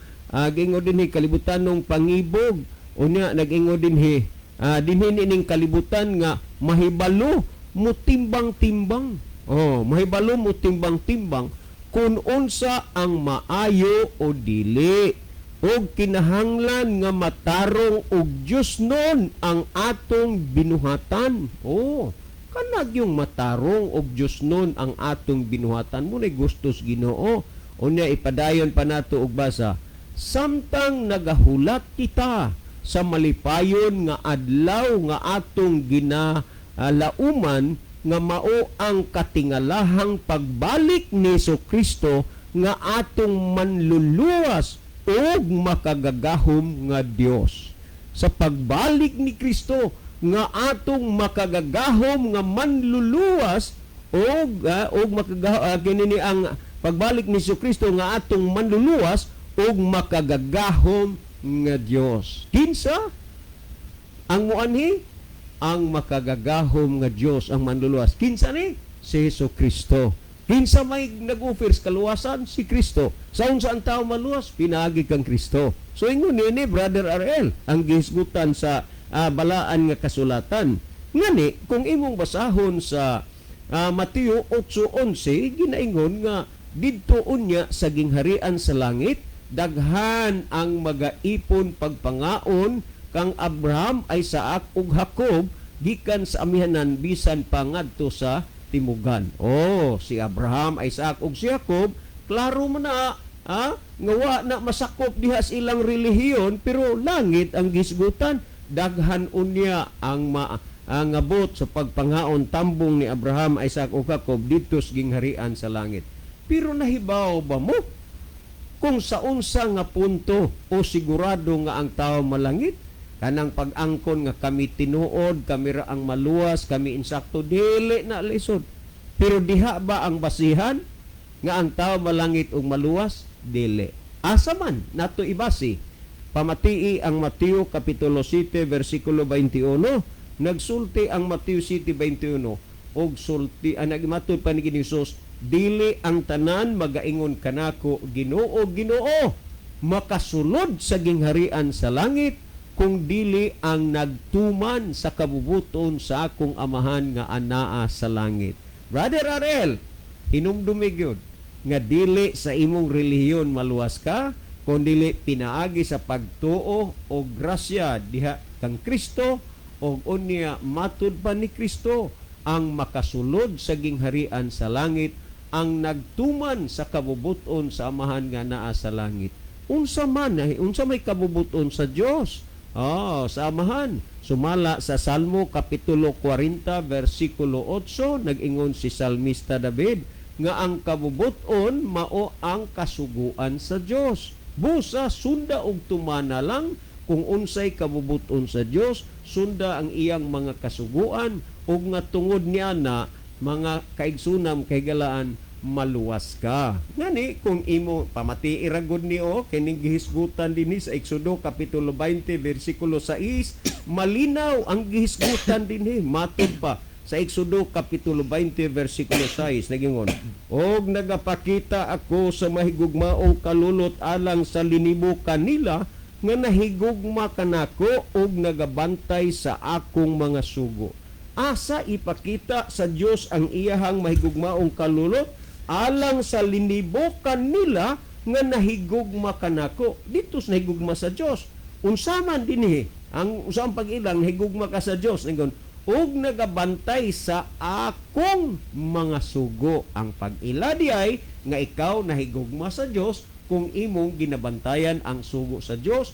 gingo dinhi kalibutanong pangibog. Unya nagingo dinhi, dinhi nining kalibutan nga mahibalo mo timbang-timbang. Oh, mahibalo mo timbang-timbang kung unsa ang maayo o dili, ug kinahanglan nga matarong og Dios nun ang atong binuhatan. Oh, kanag yung matarong og Dios nun ang atong binuhatan mo na gustos Ginoo. Unya ipadayon pa nato og basa. Samtang nagahulat kita sa malipayon nga adlaw nga atong ginalauman, nga mao ang katingalahang pagbalik ni Kristo nga atong manluluwas ug makagagahom nga Dios. Sa pagbalik ni Kristo nga atong makagagahom nga manluluwas og makagahom, kini ni ang pagbalik ni Kristo nga atong manluluwas ug makagagahom nga Dios. Kinsa ang muanhi? Ang makagagahom nga Dios ang manluluwas. Kinsa ni? Si Hesus Kristo. Kinsa may nag-offer sa kaluwasan? Si Kristo. Sa unsa ang tao maluwas? Pinaagi kang Kristo. So ingon nini, Brother RL, ang gihisgutan sa balaan nga kasulatan. Ngani kung imong basahon sa Mateo 8:11, ginaingon nga didto unya sa gingharian sa langit daghan ang magaipon pagpangaon kang Abraham, Isaac ug Jacob gikan sa amihanan bisan pa ngadto sa timugan. Oh, si Abraham, Isaac ug si Jacob, klaro man na nga wa na masakop diha sa ilang relihiyon, pero langit ang gisgutan. Daghan unya ang maangabot sa pagpangaon tambong ni Abraham, Isaac ug Jacob didto sa gingharian sa langit. Pero nahibaw ba mo kung sa unsa nga punto o sigurado nga ang tao malangit? Kanang pag-angkon nga kami tinuod, kami ra ang maluwas, kami insakto, dili na lisod. Pero diha ba ang basihan nga ang tao malangit ug maluwas? Dili. Asa man nato ibasi? Pamatii ang Mateo kapitulo 7 versikulo 21. Nagsulti ang Mateo 7:21 og sulti ang nagmatud pa ni Jesus, "Dili ang tanan magaingon kanako, 'Ginoo, Ginoo,' makasulod sa gingharian sa langit, Kung dili ang nagtuman sa kabubuton sa akong Amahan nga anaa sa langit. Brother Ariel, hinumdumi gyud nga dili sa imong relihiyon maluwas ka, kun dili pinaagi sa pagtuo o grasya diha kang Kristo, og unya matud pa ni Kristo, ang makasulod sa gingharian sa langit ang nagtuman sa kabubuton sa Amahan nga naa sa langit. Unsa man ay unsa may kabubuton sa Dios? Oh, sa Amahan. Sumala sa Salmo kapitulo 40 versikulo 8, nag-ingon si Salmista David nga ang kabubuton mao ang kasuguan sa Dios. Busa sunda og tumana lang kung unsay kabubuton sa Dios, sunda ang iyang mga kasuguan, ug nga tungod niya na, mga kaigsunam kahigalaan, maluwas ka. Ngani kung imo pamati ra gud ni o kining gihisgutan dinhi sa Exodo kapitulo 20 bersikulo 6, malinaw ang gihisgutan dinhi. Matud pa sa Exodo kapitulo 20 bersikulo 6, nagingon, "Og nagapakita ako sa mahigugmaong kalulot alang sa linibo kanila nga nahigugma kanako ug nagabantay sa akong mga sugo." Asa ipakita sa Dios ang iyahang mahigugmaong kalulot alang sa linibukan nila nga nahigugma kanako? Dito sa nahigugma sa Dios. Unsa man dinhi ang usang pag-ilang nahigugma ka sa Dios? Ningon, "ug nagabantay sa akong mga sugo." Ang pag-ila di ay nga ikaw nahigugma sa Dios kung imong ginabantayan ang sugo sa Dios,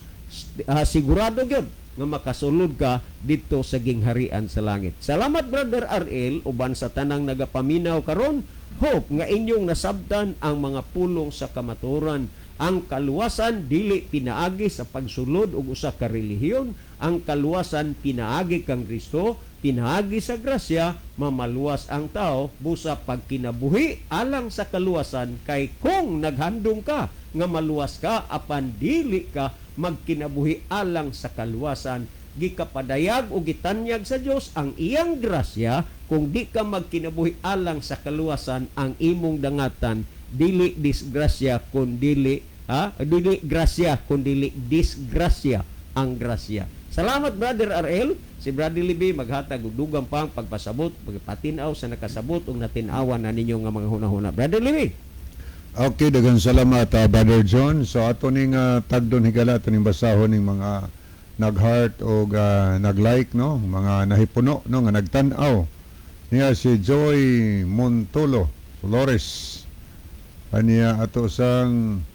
sigurado gyud nga makasulod ka dito sa gingharian sa langit. Salamat, Brother RL, uban sa tanang nagapaminaw karon. Hope nga inyong nasabtan ang mga pulong sa kamatuoran. Ang kaluwasan dili pinaagi sa pagsulod og usa ka relihiyon. Ang kaluwasan pinaagi kang Kristo, pinaagi sa grasya, mamaluwas ang tao busa pagkinabuhi alang sa kaluwasan, kay kung naghandom ka nga maluwas ka apan dili ka magkinabuhi alang sa kaluwasan, gikapadayag o gitanyag sa Dios ang iyang grasya. Kung di ka magkinabuhi alang sa kaluwasan, ang imong dangatan dili disgrasya kun dili, ha, dili grasya kun dili disgrasya ang grasya. Salamat, Brother RL. Si Brother Libby maghatag og dugang pang pagpasabot, pagpatinaw sa nakasabot ug natin-awan na ninyo nga mga hunahuna. Brother Libby. Okay, daghang salamat, Brother John. So ato ning tagdon, higala, ato ning basahon ning mga nag-heart o nag-like, no, mga nahipuno, no, nga nagtan-aw. Niya si Joy Montolo Flores. Aniya ato sang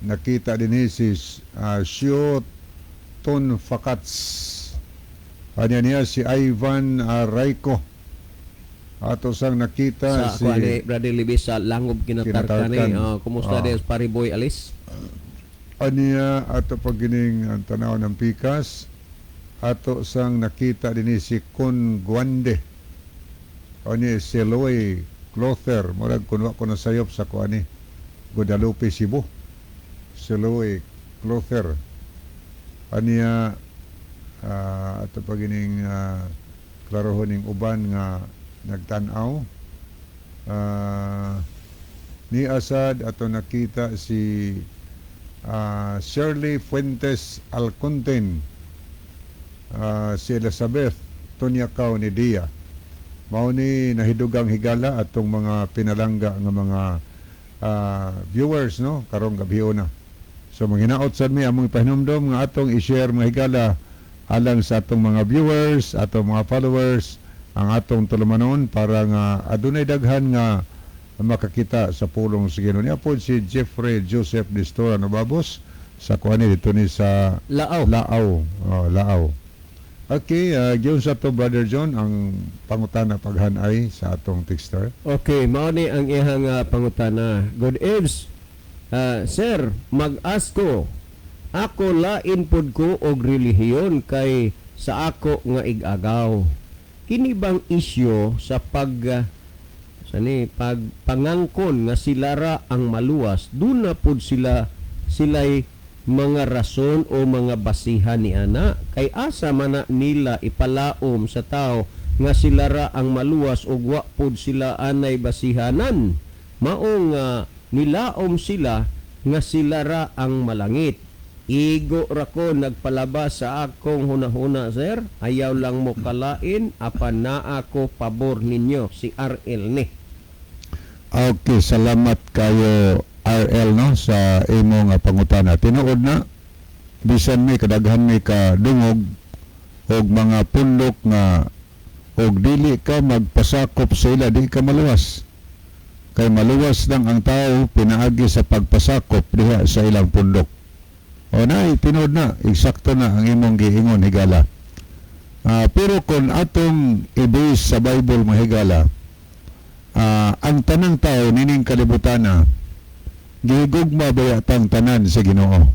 nakita dinhi si Shio Ton Fakats. Aniya niya si Ivan Rayco. Ato sang nakita Sa si kuan ni Brother Libby sa Langob Kinatarkan ni. Kinatarkan. Oh, kumusta des Pariboy Alis? Aniya ato paggining ang tanaw ng pikas, ato sang nakita dinhi si Kun Guande. Ani si Loy Clother, murag kun wa ko nasayop sa kuani, Guadalupe, Cebu, si Loy Clother. Aniya ato pagining klarohon ning uban nga nagtan-aw. Ni Asad ato nakita si Shirley Fuentes Alconten, si Elizabeth Tonyakaw ni Dia. Mao ni nahidugang, higala, atong mga pinalangga nga mga viewers, no, karong gabi na. So manghinaot sad mi among ipahinumdom nga atong i-share, mga higala, alang sa atong mga viewers, atong mga followers, ang atong tulumanon para nga adunay daghan nga makakita sa pulong sa Ginoo. Niya po si Jeffrey Joseph Distora Nobabos sa kuan dito ni sa Laaw. Laaw. Oh, Laaw. Okay, giyon sa to, Brother John, ang pangutana paghanay sa atong texter. Okay, mao ni ang iyang pangutana. Good eves. Sir, mag-ask ko. Ako lain pod ko og relihiyon kay sa ako nga igagaw. Kini bang isyo sa pag sa ni pag pangangkon nga sila ra ang maluwas, duna pod sila sila'y mga rason o mga basihan ni ana? Kay asa man na nila ipalaom sa tao nga sila ra ang maluwas ug wa pod sila anay basihanan? Mao nga nilaom sila nga sila ra ang malangit. Igo ra ko nagpalabas sa akong hunahuna, sir. Ayaw lang mo kalain apan naa ko pabor ninyo, si RL ni. Okay, salamat kayo, RL, no, sa imong pangutana. Tinuod na, bisan mi kadaghan mi ka dungog og mga pundok nga og dili ka magpasakop sa ila, di ka maluwas. Kay maluwas lang ang tao pinaagi sa pagpasakop diha sa ilang pundok. O na, tinuod na, eksakto na ang imong giingon, higala. Pero kung atong i-base sa Bible, mga higala, ang tanang tao nining kalibutana, gihigugma baya tang tanan sa Ginoo?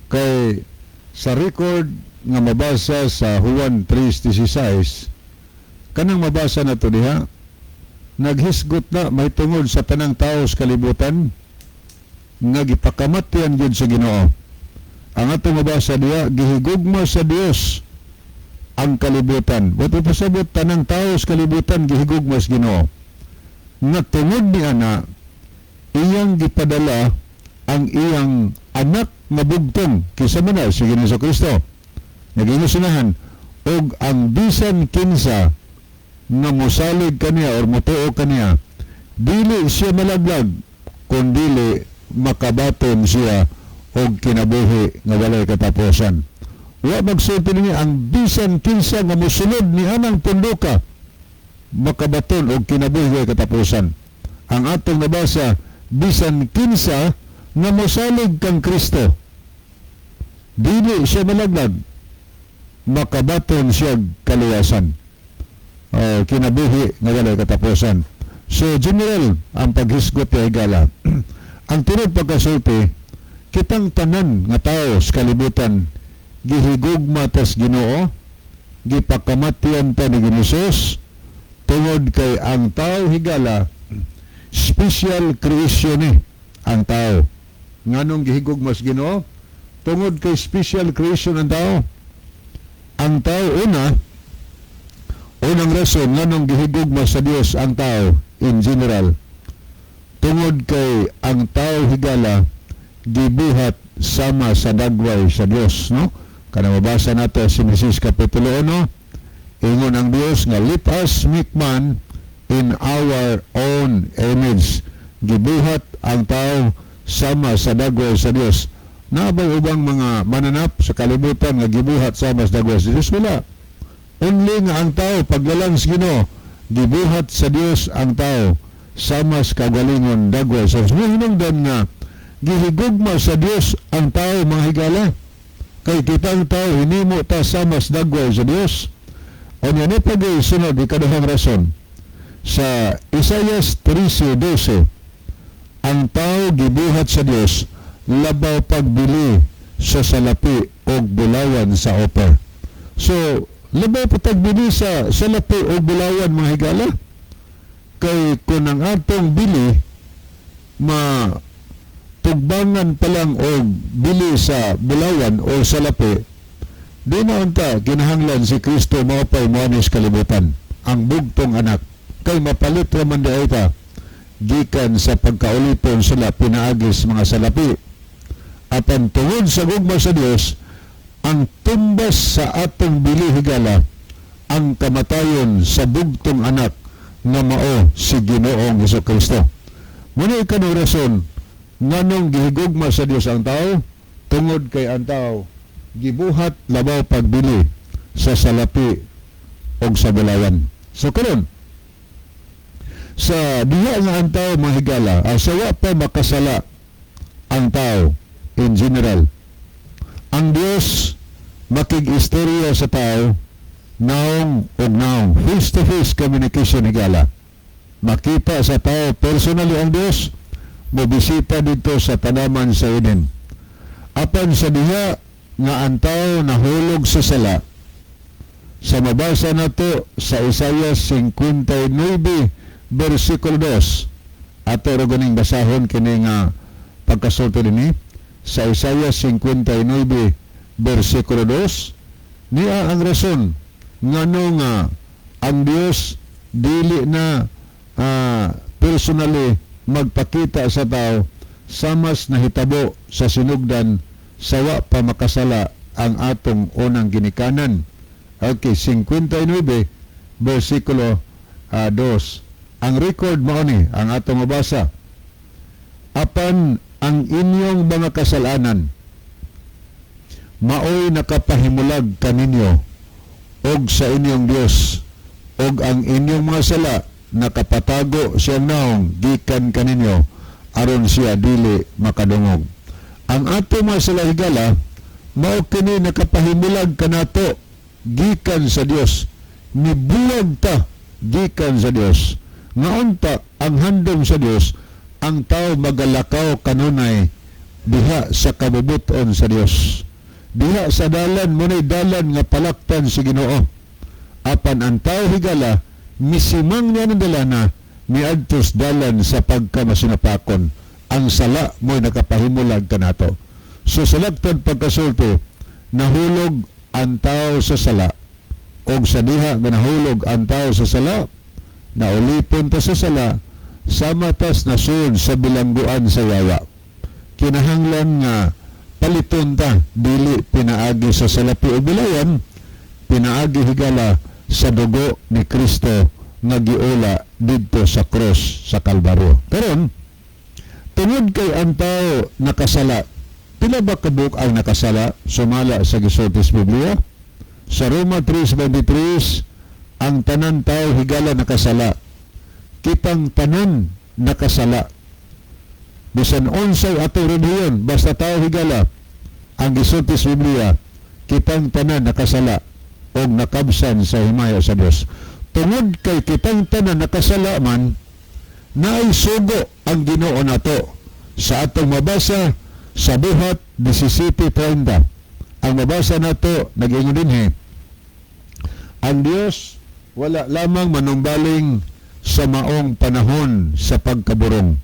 Kay sa record nga mabasa sa Juan 3:16, kanang mabasa na to diha, naghisgot na may tungod sa tanang tao sa kalibutan nga gipakamatyan gyud sa Ginoo. Ang atong mabasa diha, gihigugma sa Dios ang kalibutan. Buot pasabot, tanang tao sa kalibutan gihigugma sa Ginoo. Nga tungod ni ana, iyang gipadala ang iyang anak nga bugtong, kinsa man na si Ginoong Kristo. Nagingon, og ang bisan kinsa nga mosalig kaniya or motuo kaniya, dili siya malaglag, kun dili makabaton siya og kinabuhi nga walay katapusan. Wa magsulti niya ang bisan kinsa nga mosunod ni anang punduka makabaton og kinabuhi walay katapusan. Ang atong nabasa, bisan kinsa nga mosalig kang Kristo, dili siya malaglag, makabaton siya kaluwasan o kinabuhi nga walay katapusan. So general ang paghisgot ni higala. Ang tinuod pagkasulti, kitang tanan nga tao sa kalibutan gihigugma tas Ginoo, gipakamatyan ta ni Ginoo, tungod kay ang tao, higala, special creation ni ang tao. Nganong gihigugma sa Ginoo? Tungod kay special creation ang tao. Ang tao, una, unang rason nganong gihigugma sa Dios ang tao in general, tungod kay ang tao, higala, gibuhat sama sa dagway sa Dios, no? Kana mabasa nato sa Genesis kapitulo 1, ingon ang Dios nga "Let us make man in our own image." Gibuhat ang tao sama sa dagway sa Dios. Naa bay ubang mga mananap sa kalibutan nga gibuhat sama sa dagway sa Dios? Wala. Only nga ang tao, paglalang sa Ginoo, gibuhat sa Dios ang tao sama sa kagalingon dagway sa Dios. Hinungdan nga gihigugma sa Dios ang tao, mga higala, kay kitang tao hinimo ta sama sa dagway sa Dios. Unya ni pagay sunod, ikaduhang rason, sa Isaias 13:12, ang tao gibuhat sa Dios labaw pagbili sa salapi og bulawan sa Ophir. So labaw pa tagbili sa salapi og bulawan, mga higala, kay kung ang atong bili ma tugbangan pa lang og bili sa bulawan o salapi, di na unta kinahanglan si Kristo mao pay moani sa kalibutan, ang bugtong anak, kay mapalit ra man diay ta gikan sa pagkaulipon sila pinaagi sa mga salapi. Apan tungod sa gugma sa Dios, ang tumbas sa atong bili, higala, ang kamatayon sa bugtong anak nga mao si Ginoong Hesus Kristo. Muna ikaduhang rason nganong gihigugma sa Dios ang tao, tungod kay ang tao gibuhat labaw pagbili sa salapi og sa bulawan. So karon, sa diha nga ang tao, mga higala, sa wa pa makasala ang tao in general, ang Dios makig-istorya sa tao naong og naong, face to face communication, higala. Makita sa tao personally ang Dios, mobisita dito sa tanaman sa Eden. Apan sa diha nga ang tao nahulog sa sala, sa mabasa nato sa Isaiah 59 versikulo 2, ato ra ganing basahon kini nga pagkasulti dinhi sa Isaiah 59 versikulo 2, niya ang rason ngano nga ang Dios dili na personally magpakita sa tao samas nahitabo sa sinugdan sa Sa wa pa makasala ang atong unang ginikanan. Okay, 59 versikulo 2. Ang record mao ni ang atong mabasa. "Apan ang inyong mga kasalanan maoy nakapahimulag kaninyo og sa inyong Dios, og ang inyong mga sala nakapatago siyang naong gikan kaninyo aron siya dili makadungog." Ang ato mga sala, higala, mao kini nakapahimulag kanato gikan sa Dios. Nibulag ta gikan sa Dios. Nga unta ang handom sa Dios, ang tao magalakaw kanunay diha sa kabubuton sa Dios. Diha sa dalan mo, dalan nga palaktan si Ginoo. Apan ang tao, higala, misimang niya ng dalana miadtos dalan sa pagkamasinapakon. Ang sala mo'y nakapahimulag kanato. So sa lagtad pagkasulti, nahulog ang tao sa sala. Og sa diha nga nahulog ang tao sa sala, naulipon ta sa sala, sama tas nasun sa bilangguan sa yawa. Kinahanglan nga paliton ta, dili pinaagi sa salapi o bilayan, pinaagi, higala, sa dugo ni Kristo nga giula didto sa cross sa Kalbaryo. Karon, tungod kay ang tao nakasala, pila ba kabuok ang nakasala sumala sa gisulti sa Biblia? Sa Roma 3:23, ang tanan tao, higala, nakasala. Kitang tanan nakasala. Bisan unsay atong relihiyon, basta tao, higala, ang gisulti sa Biblia, kitang tanan nakasala og nakabsan sa himaya sa Dios. Tungod kay kitang tanan nakasala man, naay sugo ang Ginoo nato sa atong mabasa sa Buhat 17:30. Ang mabasa nato, nag-ingon dinhi, "Ang Dios wala lamang manumbaling sa maong panahon sa pagkaburong.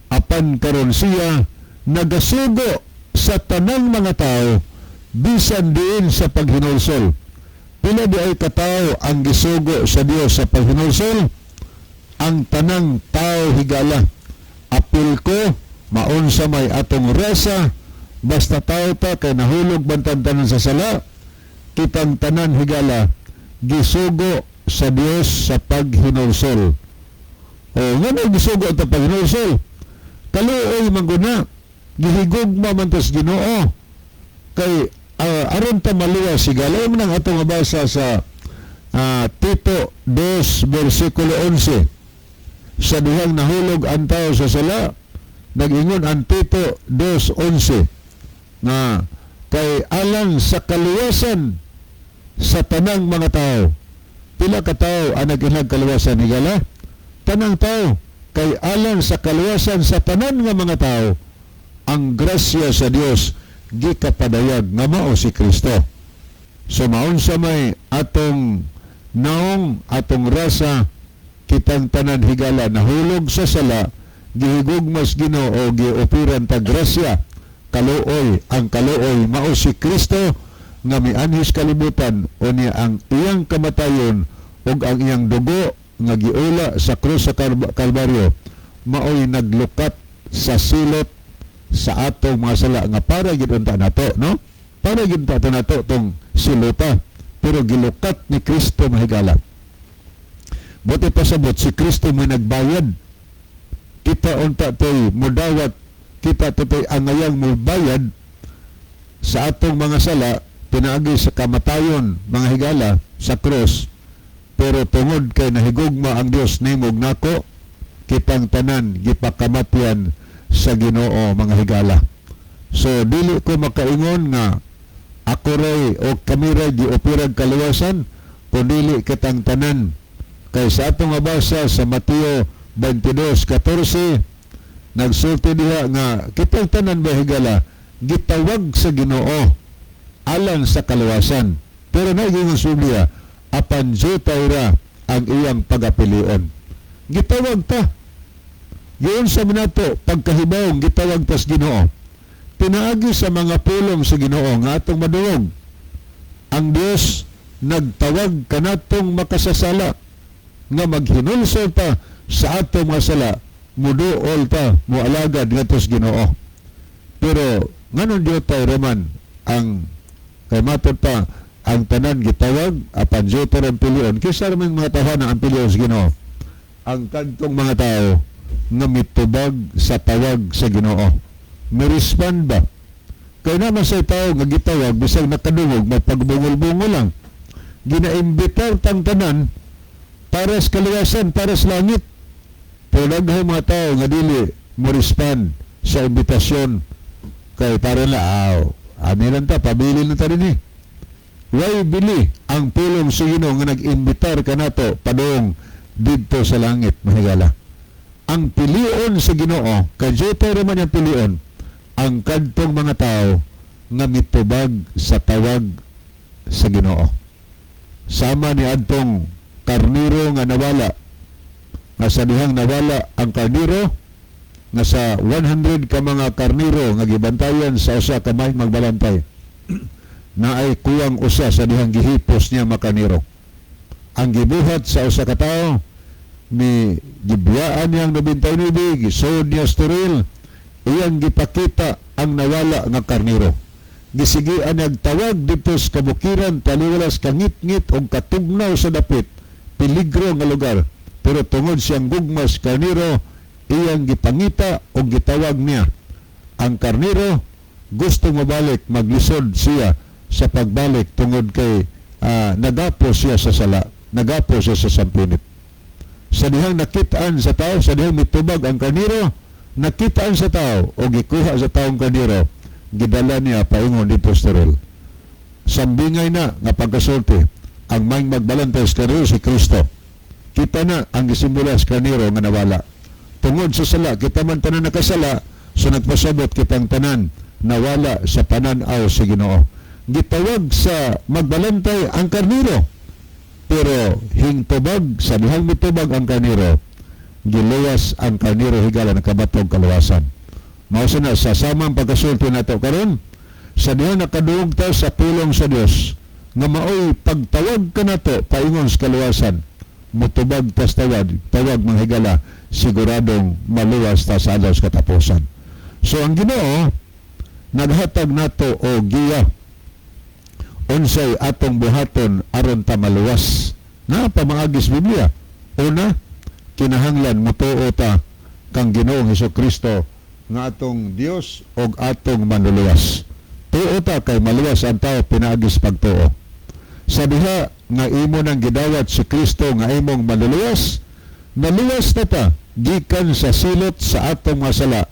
Apan karon siya nagasugo sa tanang mga tao bisan diin sa paghinulsol." Pila di ay katao ang gisugo sa Dios sa paghinulsol? Ang tanang tao, higala. Apil ko, maunsa may atong rasa, basta tao ta kay nahulog man tanan sa sala, kitang tanan, higala, gisugo sa Dios sa paghinulsol. O nga gisugo ta paghinulsol? Kaluoy man guna, gihigugma man tas Ginoo. Kay aron ta maluwas, higala, man ang atong mabasa sa Tito 2 versikulo 11. Sa dihang nahulog ang tao sa sala, nag-ingon ang Tito 2:11 nga kay alang sa kaluwasan sa tanang mga tao. Pila ka tao ang nag-inag kaluwasan, higala? Tanang tao. Kay alang sa kaluwasan sa tanan nga mga tao, ang grasya sa Dios gikapadayag nga mao si Kristo. So maunsa may atong naong, atong rasa, kitang tanan, higala, nahulog sa sala, gihigugmas Ginoo, giopiran ta grasya, kaluoy. Ang kaluoy mao si Kristo nga mianhis kalibutan, unya ang iyang kamatayon ug ang iyang dugo nga giula sa krus sa Kalbaryo maoy naglukat sa silot sa atong mga sala nga para gid unta nato, no? Para gid unta nato tong silota, pero gilukat ni Kristo, mahigala. Buot pasabot, si Kristo may nagbayad. Kita unta toy mudawat, kita to'y angayang mubayad sa atong mga sala pinaagi sa kamatayon, mga higala, sa cross. Pero tungod kay nahigugma ang Dios nimo ug nako, kitang tanan gipakamatyan sa Ginoo, mga higala. So dili ko makaingon nga ako ray o kami ray giopirag kaluwasan, kundili kitang tanan. Kay sa atong mabasa sa Mateo 22:14, nagsulti diha nga kitang tanan ba, higala, gitawag sa Ginoo alang sa kaluwasan. Pero naigingon sa Biblia, apan jutay ra ang iyang pagapilion. Gitawag ta. Giyon sa nato pagkahibaw gitawag tas Ginoo. Pinaagi sa mga pulong sa Ginoo nga atong madungog. Ang Dios nagtawag kanatong makasasala nga maghinulsol ta sa atong mga sala, muduol ta, mualagad ngadto sa Ginoo. Pero Nganong diutay raman ang kay matod pa ang tanan gitawag apan diutay ang pilion? Kinsa man mga tawhana ang pilion sa Ginoo? Ang kadtong mga tao nga mitubag sa tawag sa Ginoo. Mirespond ba? Kay naman sa tao nga gitawag, bisag nakadungog, magpagbungol-bungol lang. Ginaimbitar tang tanan para sa kaluwasan, para sa langit. Pero daghang mga tao nga dili mo respond sa imbitasyon kay para na aw, ani lang ta, pabili lang ta rin eh. Way bili ang pulong sa Ginoo nga nag-imbitar kanato padung didto sa langit, mahigala. Ang pilion sa Ginoo, kadyutay raman ang pilion, ang kadtong mga tao nga mitubag sa tawag sa Ginoo. Sama ni adtong karniro nga nawala, nga sa dihang nawala ang karniro, nga sa 100 ka mga karniro nga gibantayan sa usa ka may magbalantay, naay kuwang usa sa dihang gihipos niya makarniro. Ang gibuhat sa usa ka tawo, ni gibiyaan niyang 99, gisuod niya sa toril, iyang gipakita ang nawala nga karniro. Gisigian niyang tawag dito sa kabukiran, taliwalas kangit-ngit o katugnaw sa dapit, peligro nga lugar. Pero tungod siyang gugmas karniro, iyang gipangita o gitawag niya. Ang karniro, gusto mabalik, maglisod siya sa pagbalik tungod kay nagapo siya sa sala, nagapo siya sa sampinit. Sa dihang nakitaan sa tao, sa dihang mitubag ang karniro, nakitaan sa tao o gikuha sa taong karniro, gidala niya paingon dito sa toril. Sambingay na nga pagkasulti, ang may magbalantay sa karniro si Kristo. Kita na ang gisimula sa karniro nga nawala. Tungod sa sala, kita man tanan nakasala, so nagpasabot kitang tanan nawala sa panan-aw sa Ginoo. Gitawag sa magbalantay ang karniro, pero hingtubag sa dihang mitubag ang karniro, giluwas ang karniro, higala, nakabatog kaluwasan. Mao na sa samang pagkasulti nato karon, sa dihang nakaduog ta sa pulong sa Dios nga maoy pagtawag kanato paingon sa kaluwasan, mutubag tas tawag tawag, mga higala, siguradong maluwas ta sa adlaw sa katapusan. So ang Ginoo naghatag nato og giya unsay atong buhaton aron ta maluwas na pamaagi sa Biblia. Una, kinahanglan motuo ta kang Ginoong Hesus Kristo nga atong Dios og atong manluluwas. Tuo ta kay maluwas ang tao pinaagi sa pagtuo. Sa diha nga imo nang gidawat si Kristo nga imong manluluwas, naluwas na ta gikan sa silot sa atong mga sala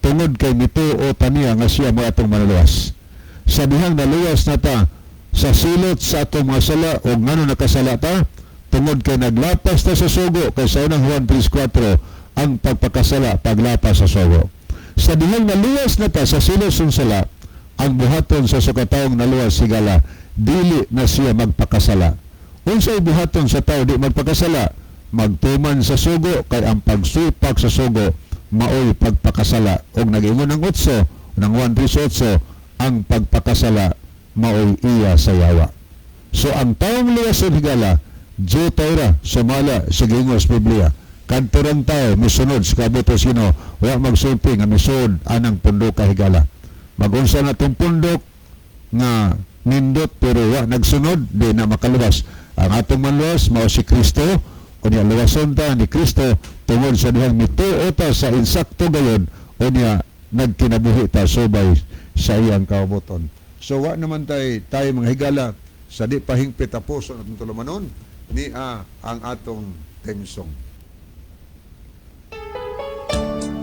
tungod kay mituo ta niya nga siya mo atong manluluwas. Sa dihang naluwas na ta sa silot sa atong mga sala, o ngano nakasala ta? Tungod kay naglapas ta sa sugo, kay sa Unang Juan 3.4, ang pagpakasala paglapas sa sugo. Sa dihang naluwas na ta sa silot sa sala, ang buhaton sa sukataong naluwas, higala, dili na siya magpakasala. Unsay buhaton sa tao di magpakasala? Magtuman sa sugo, kay ang pagsupak sa sugo maoy pagpakasala. Og nag-ingon ang 8 ng 1.3.8, ang pagpakasala maoy iya sa yawa. So ang taong luwason, higala, diutay ra sumala sa giingon sa Biblia. Kadto rang tao misunod sa kabutos Ginoo, wa magsulti nga misunod anang pundok, higala. Magunsa na tong pundok nga nindot pero wa nagsunod, di na makaluwas. Ang atong manluwas mao si Kristo. Unya luwason ta ni Kristo tungod sa dihang mituo ta sa insakto gayon, unya nagkinabuhi ta subay sa iyang kaubuton. So wa naman tay tayo, mga higala, sa di pa hingpit tapuson atong tulumanon ni ang atong theme song.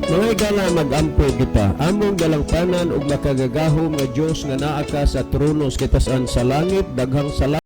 Mga higala, mag-ampo kita. Among dalangpanan ug makagagahom nga Dios nga naa ka sa trono sa kitasan sa langit, daghang salamat.